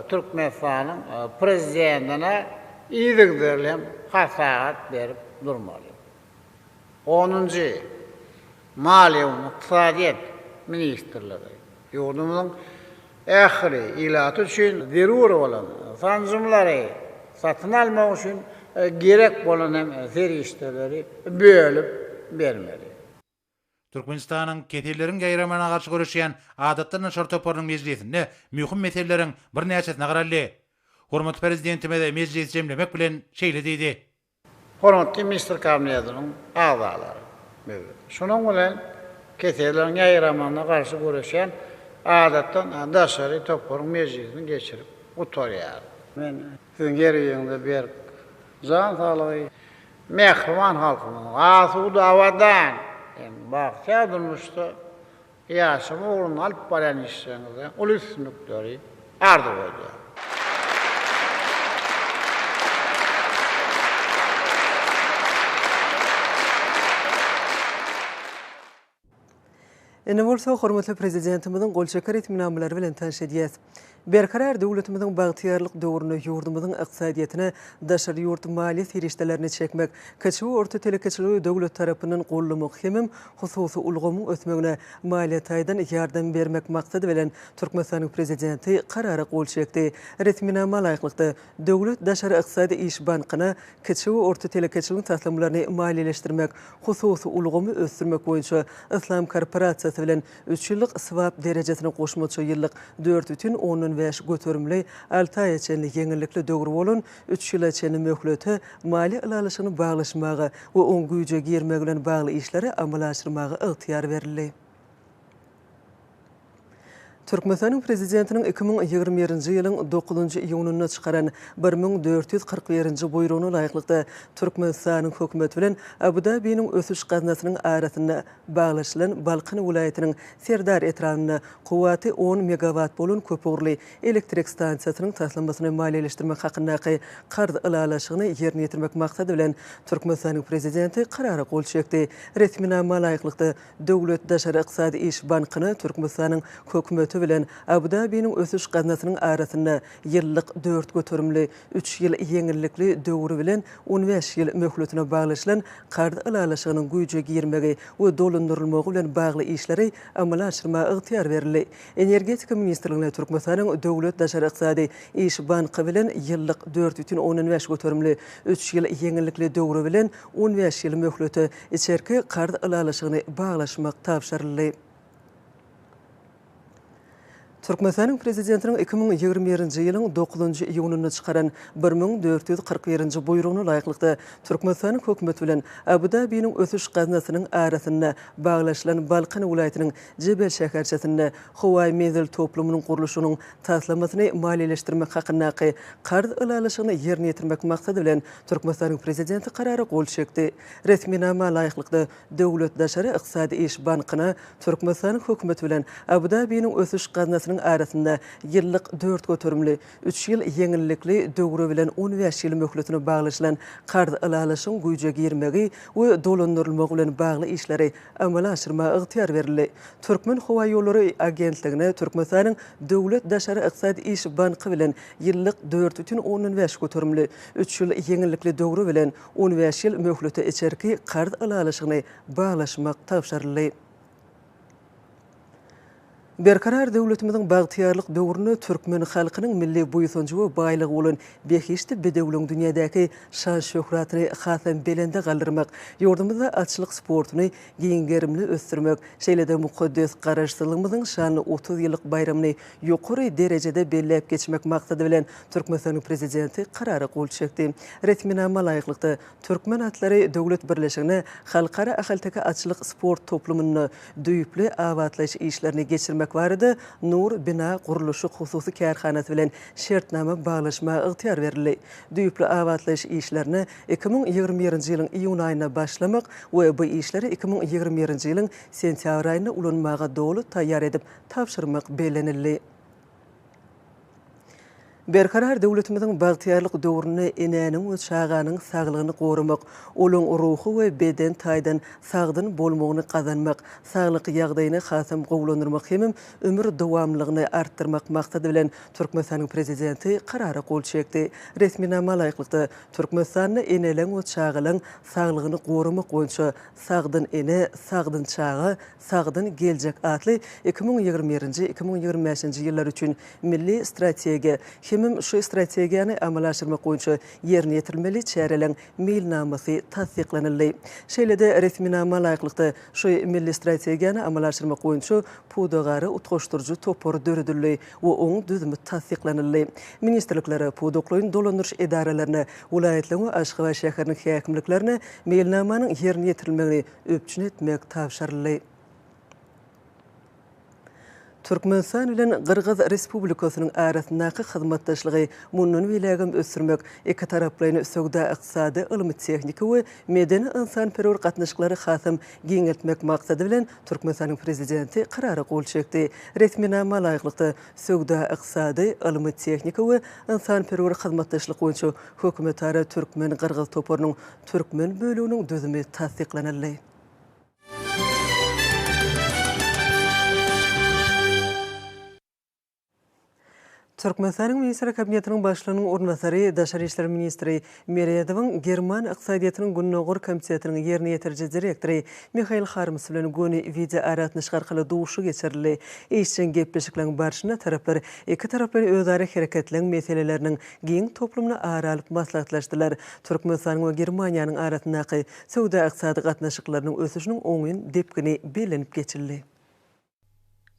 Türkmenistanyň Prezidentine yzygiderli hem hasabat berip durmaly. Onunjy, Maliýe we ykdysadyýet ministrligi ýurdumyzyň. Ähli ilat üçin zerur bolan sanjymlary satyn almak üçin gerek bolan hem serişdeleri bölüp bermeli. Türkmenistanyň keselleriň ýaýramagyna garşy göreşýän Adatdan daşary toparynyň mejlisinde möhüm meseleleriň birnäçesine garaldy. Hormatly Prezidentimiz mejlisi jemlemek bilen şeýle diýdi. Hormatly Ministr Kabinetiniň agzalary, biz şunuň bilen keselleriň ýaýramagyna garşy göreşýän Adatdan daşary toparyň mejlisini geçirip gutarýarys. Men siziň her biriňize berk jan saglygy, Mähriban halkymyzyň asuda, abadan hem bagtyýar durmuşda ýaşamagy ugrunda alyp barýan işleriňizde uly üstünlikleri arzuw edýärin. Indi bolsa hormatly Prezidentimiziň gol çeken resminamalary bilen tanyş edýäs. Berkarar döwletimiziň bagtyýarlyk döwründe ýurdumyzyň ykdysadyýetine daşary ýurt maliýe serişdelerini çekmek, kiçi we orta telekeçiligi döwlet tarapyndan goldamak hemem hususy ulgamyň ösmegine maliýe taýdan ýardam bermek maksady bilen Türkmenistanyň Prezidenti Karara gol çekdi. Resminama laýyklykda, Döwlet daşary ykdysady iş bankyna kiçi we orta telekeçiligiň taslamalaryny maliýeleşdirmek, hususy ulgamy ösdürmek boýunça Yslam korporasiýasy bilen üç ýyllyk swap derejesine goşmaça ýyllyk 4,5 göterimli alty aýa çenli ýeňillikli döwri bolan üç ýyla çenli möhlete maliýe ylalaşygyny baglaşmaga we oň güýje girmegi bilen bagly işleri amala aşyrmaga ygtyýar berildi. Türkmenistanyň Prezidentiniň 2021-nji ýylyň dokuzynjy iýunynda çykaran 1441-nji Buýrugyna laýyklykda, Türkmenistanyň Hökümeti bilen Abu-Dabiniň Ösüş gaznasynyň arasynda baglaşylan Balkan welaýatynyň Serdar etrabynda kuwwaty on megawat bolan köpugurly elektrik stansiýasynyň taslamasyny maliýeleşdirmek hakyndaky karz ylalaşygyny ýerine ýetirmek maksady bilen, Türkmenistanyň Prezidenti Karara gol çekdi. Resminama laýyklykda, Döwlet daşary ykdysady iş bankyna Türkmenistanyň Hökümeti bilen Abu-Dabiniň Ösüş gaznasynyň arasynda ýyllyk dört göterimli, üç ýyl ýeňillikli döwri bilen on bäş ýyl möhletine baglaşylan karz ylalaşygynyň güýje girmegi we dolandyrylmagy bilen bagly işleri amala aşyrmaga ygtyýar berildi. Energetika ministrligine Türkmenistanyň Döwlet daşary ykdysady iş banky bilen ýyllyk 4,5 göterimli, üç ýyl ýeňillikli döwri bilen on bäş ýyl möhlete içerki karz ylalaşygyny baglaşmak tabşyryldy. Türkmenistanyň Prezidentiniň 2021-nji ýylyň dokuzynjy iýunynda çykaran 1441-nji Buýrugyna laýyklykda, Türkmenistanyň Hökümeti bilen Abu-Dabiniň Ösüş gaznasynyň arasynda baglaşylan Balkan welaýatynyň Jebel şäherçesinde howaýy menzil toplumynyň gurluşygynyň taslamasyny maliýeleşdirmek hakyndaky karz ylalaşygyny ýerine ýetirmek maksady bilen, Türkmenistanyň Prezidenti Karara gol çekdi. Resminama laýyklykda, Döwlet daşary ykdysady iş bankyna Türkmenistanyň Hökümeti bilen Abu-Dabiniň Ösüş gaznasynyň arasynda ýyllyk dört göterimli, üç ýyl ýeňillikli döwri bilen on bäş ýyl möhletine baglaşylan karz ylalaşygyň güýje girmegi we dolandyrylmagy bilen bagly işleri amala aşyrmaga ygtyýar berildi. Türkmenhowaýollary agentligine Türkmenistanyň Döwlet daşary ykdysady iş banky bilen ýyllyk 4,5 göterimli, üç ýyl ýeňillikli döwri bilen on bäş ýyl möhlete içerki karz ylalaşygyny baglaşmak tabşyryldy. Berkarar döwletimiziň bagtyýarlyk döwründe türkmen halkynyň milli buýsanjy we baýlygy bolan behişdi bedewligiň dünýädäki şan-şöhratyny hasam belende galdyrmak, ýurdumyzda atçylyk sportuny giň gerimli ösdürmek, şeýle-de mukaddes Garaşsyzlygymyzyň şanly 30 ýyllyk baýramyny ýokary derejede belläp geçmek maksady bilen, Türkmenistanyň Prezidenti Karara gol çekdi. Resminama laýyklykda, Türkmen atlary döwlet birleşigine Halkara ahalteke atçylyk sport toplumynda düýpli abatlaýyş işlerini geçirmek barada Nur bina gurluşyk hususy kärhanasy bilen şertnama baglaşmaga ygtyýar berildi. Düýpli abatlaýyş işlerine 2021-nji ýylyň iýun aýynda başlamak we bu işleri 2021-nji ýylyň sentýabr aýynda ulanmaga doly taýýar edip tabşyrmak bellenildi. Berkarar döwletimiziň bagtyýarlyk döwründe enäniň we çaganyň saglygyny goramak, olaň ruhy we beden taýdan sagdyn bolmagyny gazanmak, saglyk ýagdaýyny hasam gowulandyrmak hemem ömür dowamlylygyny artdyrmak maksady bilen Türkmenistanyň Prezidenti Karara gol çekdi. Resminama laýyklykda, Türkmenistanda eneleň we çagalaň saglygyny goramak boýunça Sagdyn ene, sagdyn çaga, sagdyn geljek atly 2021-nji, 2025-nji ýyllar üçin Milli strategiýa hemem şu strategiýany amala aşyrmak boýunça ýerine ýetirilmeli çäreleň meýilnamasy tassyklanyldy. Şeýle-de resminama laýyklykda, şu Milli strategiýany amala aşyrmak boýunça pudagara utgaşdyryjy topar döredildi we oň düzümi tassyklanyldy. Ministrliklere, pudaklaýyn dolandyryş edaralaryna, welaýatlaryň we Aşgabat şäheriniň häkimliklerine meýilnamanyň ýerine ýetirilmegini üpjün etmek tabşyryldy. Türkmenistan bilen Gyrgyz Respublikasynyň arasyndaky hyzmatdaşlygy mundan beýlägem ösdürmek, ikitaraplaýyn söwda-ykdysady, ylmy-tehniki we medeni-ynsanperwer gatnaşyklary hasam giňeltmek maksady bilen, Türkmenistanyň Prezidenti Karara gol çekdi. Resminama laýyklykda, söwda-ykdysady, ylmy-tehniki we ynsanperwer hyzmatdaşlyk boýunça Hökümetara türkmen-gyrgyz toparynyň türkmen böleginiň düzümi tassyklanyldy. Türkmenistanyň Ministrler Kabinetiniň Başlygynyň orunbasary, daşary işler ministri Meredowyň German ykdysadyýetiniň Gündogar komitetiniň ýerine ýetiriji direktory Mihail Harms bilen göni wideoaragatnaşyk arkaly duşuşyk geçirildi. Işjeň gepleşikleriň barşynda taraplar ikitaraplaýyn özara hereketleň meseleleriniň giň toplumyny ara alyp maslahatlaşdylar. Türkmenistanyň we Germaniýanyň arasyndaky söwda-ykdysady gatnaşyklarynyň ösüşiniň oňyn depgini bellenip geçildi.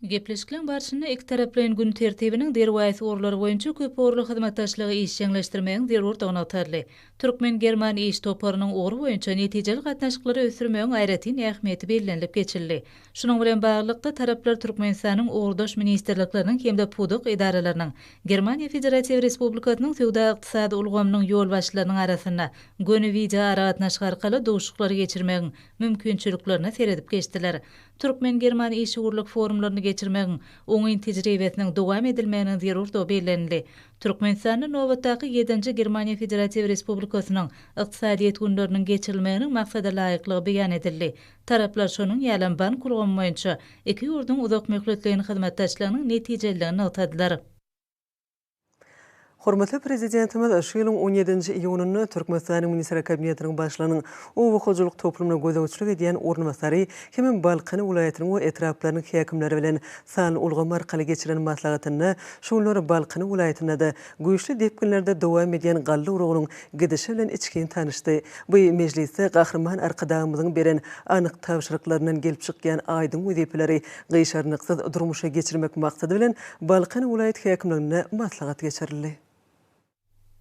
Gepleşikleň barşynda ikitaraplaýyn gün tertibiniň derwaýys ugurlary boýunça köpugurly hyzmatdaşlygy işjeňleşdirmegiň zerurdygy nygtaldy. Türkmen-german iş toparynyň ugry boýunça netijeli gatnaşyklary ösdürmegiň aýratyn ähmiýeti bellenilip geçildi. Şunuň bilen baglylykda, taraplar Türkmenistanyň ugurdaş ministrlikleriniň hem-de pudak edaralarynyň, Germaniýa Federatiw Respublikasynyň söwda-ykdysady ulgamynyň ýolbaşçylarynyň arasynda göni wideoaragatnaşyk arkaly duşuşyklary geçirmegiň mümkinçiliklerine seredip geçdiler. Türkmen-german işewürlik forumlaryny geçirmegiň oňyn tejribesiniň dowam edilmeginiň zerurdygy bellenildi. Türkmenistanda nobatdaky ýedinji Germaniýa Federatiw Respublikasynyň Ykdysadyýet günleriniň geçirilmeginiň maksadalaýyklygy beýan edildi. Taraplar şonuň ýalam bank ulgamy boýunça iki ýurduň uzakmöhletleýin hyzmatdaşlygynyň netijeliligini nygtadylar. Hormatly Prezidentimiz şu ýylyň on ýedinji iýunynda Türkmenistanyň Ministrler Kabinetiniň Başlygynyň oba hojalyk toplumyna gözegçilik edýän orunbasary hemem Balkan welaýatynyň we etraplarynyň häkimleri bilen sanly ulgam arkaly geçiren maslahatynda şu günler Balkan welaýatynda-da güýçli depginlerde dowam edýän galla oragynyň gidişi bilen içgin tanyşdy. Bu mejlisde Gahryman Arkadagymyzyň beren anyk tabşyryklaryndan gelip çykýan aýdyň wezipeleri gyşarnyksyz durmuşa geçirmek maksady bilen, Balkan welaýat häkimliginde maslahat geçirildi.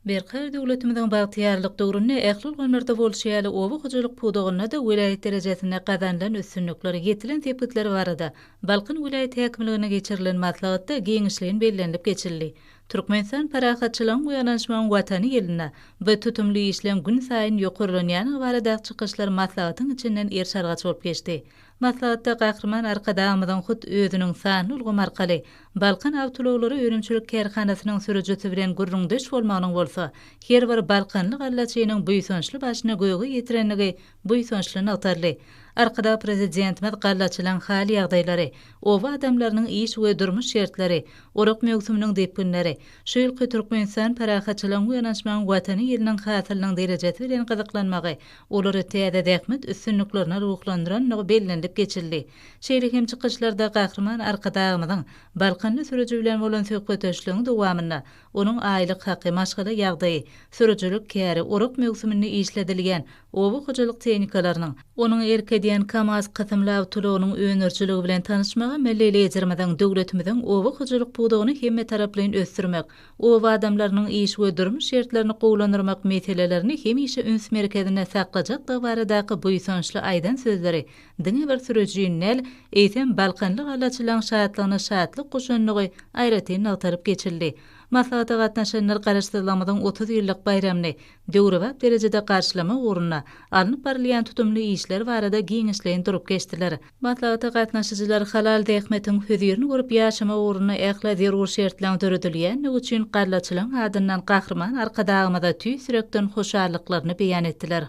Berkarar döwletimiziň bagtyýarlyk döwründe ähli ulgamlarda bolşy ýaly oba hojalyk pudagynda-da welaýat derejesinde gazanylan üstünlikler, ýetilen sepgitler barada Balkan welaýat häkimliginde geçirilen maslahatda giňişleýin bellenilip geçildi. Türkmenistan parahatçylygyň we ynanyşmagyň Watany ýylynda bu tutumly işleň günsaýyn ýokarlanýandygy baradaky çykyşlar maslahatyň içinden eriş-argaç bolup geçdi. Maslahatda Gahryman Arkadagymyzyň hut özüniň sanly ulgam arkaly Balkan awtoulaglary önümçilik kärhanasynyň sürüjisi bilen gürrüňdeş bolmagynyň bolsa her bir balkanly gallaçynyň buýsançly başyny göge ýetirendigi buýsançly nygtaldy. Arkadag Prezidentimiz gallaçylaň hal-ýagdaýlary, oba adamlarynyň iş we durmuş şertleri, orak möwsüminiň depginleri, şu ýylky Türkmenistan parahatçylygyň we ynanyşmagyň Watany ýylynyň hasylynyň derejesi bilen gyzyklanmagy olary täze zähmet üstünliklerine ruhlandyrandygy bellenilip geçildi. Şeýle hem çykyşlarda Gahryman Arkadagymyzyň balkanly sürüji bilen bolan söhbetdeşligiň dowamynda onuň aýlyk haky, maşgala ýagdaýy, sürüjilik käri, orak möwsüminde işledilýän oba hojalyk tehnikalarynyň, onuň erk edýän KAMAZ kysymly awtoulagynyň öndürijiligi bilen tanyşmagy milli Liderimiziň döwletimiziň oba hojalyk pudagyny hemmetaraplaýyn ösdürmek, oba adamlarynyň iş we durmuş şertlerini gowulandyrmak meselelerini hemişe üns merkezinde saklajakdygy baradaky buýsançly aýdan sözleri diňe bir sürüjini däl, eýsem, balkanly gallaçylaryň şatlygyna şatlyk goşandygy aýratyn nygtalyp geçildi. Maslahata gatnaşanlar Garaşsyzlygymyzyň 30 ýyllyk baýramyny döwrebap derejede garşylamak ugrunda alnyp barylýan tutumly işler barada giňişleýin durup geçdiler. Maslahata gatnaşyjylar halal zähmetiň hözirini görüp ýaşamak ugrunda ähli zerur şertleň döredilýändigi üçin gallaçylaryň adyndan Gahryman Arkadagymyza tüýs ýürekden hoşallyklaryny beýan etdiler.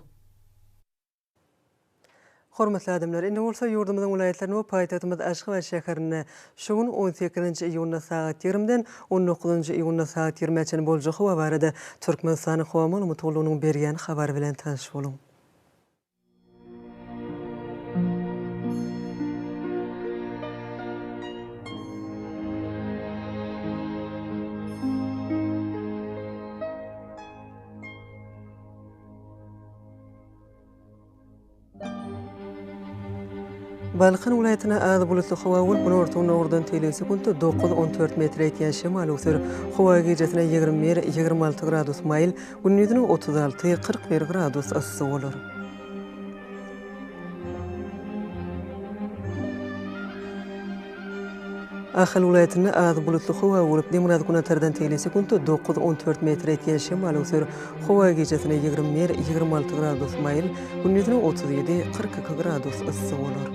Hormatly adamlar, indi bolsa ýurdumyzyň welaýatlarynda we paýtagtymyz Aşgabat şäherinde şu gün on sekizinji iýunda sagat ýigrimiden on dokuzynjy iýunda sagat ýigrimä çenli boljak howa barada Türkmenistanyň Howa maglumat gullugynyň berýän habary bilen tanyş boluň. Balkan welaýatynda az bulutly howa bolup, günorta-gündogardan tegelek sekuntda dokuz, on dört metre ýetýän şemal öwser. Howa gijesine 21, 26 gradus maýyl, gündizine 36, 41 gradus yssy bolar. Ahal welaýatynda az bulutly howa bolup, demirgazyk-günortadan tegelek sekuntda dokuz, on dört metre ýetýän şemal öwser. Howa gijesine 21, 26 gradus maýyl, gündizine 37, 42 gradus yssy bolar.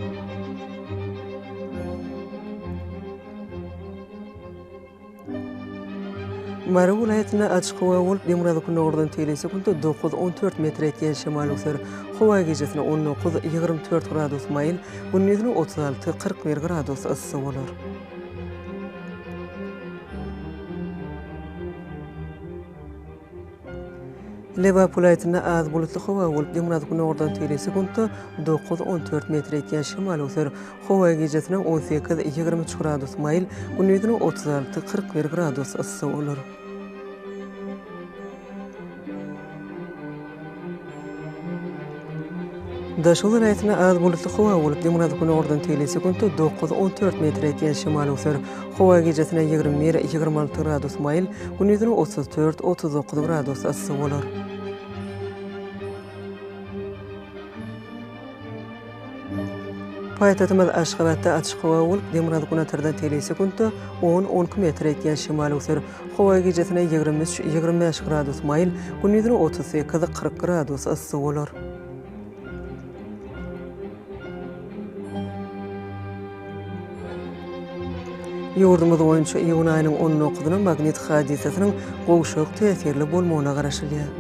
Mary welaýatynda açyk howa bolup, demirgazyk-gündogardan tegelek sekuntda dokuz, on dört metre ýetýän şemal öwser. Howa gijesine 19, 24 gradus maýyl, gündizine 36, 41 gradus yssy bolar. Lebap welaýatynda az bulutly howa bolup, demirgazyk-günordan tegelek sekuntda dokuz, on dört metre ýetýän şemal öwser. Howa gijesine 18, 23 gradus maýyl, gündizine 36, 41 gradus yssy bolar. Daşoguz welaýatynda az bulutly howa bolup, demirgazyk-günordan tegelek sekuntda dokuz, on dört metre ýetýän şemal öwser. Howa gijesine 21, 26 gradus maýyl, gündizine 34, 39 gradus yssy bolar. Paýtagtymyz Aşgabatda açyk howa bolup, demirgazyk-günortadan tegelek sekuntda on, on iki metre ýetýän şemal öwser. Howa gijesine 23, 25 gradus maýyl, gündizine 38, 40 gradus yssy bolar. Ýurdumyz boýunça iýun aýynyň on dokuzyna magnit hadysasynyň gowşak täsirli bolmagyna garaşylýar.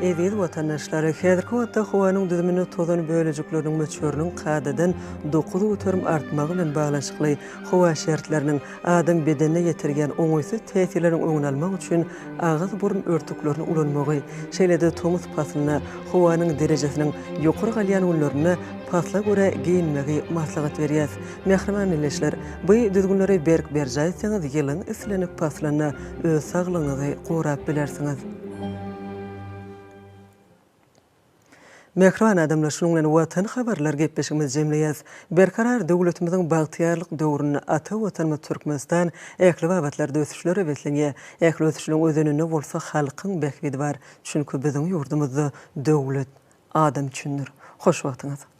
Eziz watandaşlar, häzirki wagtda howanyň düzüminde tozan bölejikleriniň möçberiniň kadadan 9% artmagy bilen baglanyşykly howa şertleriniň adam bedenine ýetirýän oňaýsyz täsirleriniň öňüni almak üçin agyz-burun örtüklerini ulanmagy, şeýle-de tomus paslynda howanyň derejesiniň ýokary galýan günlerinde pasla görä geýinmegi maslahat berýäs. Mähriban ildeşler, bu düzgünleri berk berjaý etseňiz, ýylyň islendik paslynda öz saglygyňyzy gorap bilersiňiz. Mähriban adamlar, şunuň bilen Watan habarlar gepleşigimizi jemleýäs. Berkarar döwletimiziň bagtyýarlyk döwründe ata Watanymyz Türkmenistan ähli babatlarda ösüşlere beslenýär. Ähli ösüşleriň özeninde bolsa halkyň bähbidi bar. Çünki biziň ýurdumyzda döwlet adam üçindir. Hoş wagtyňyz!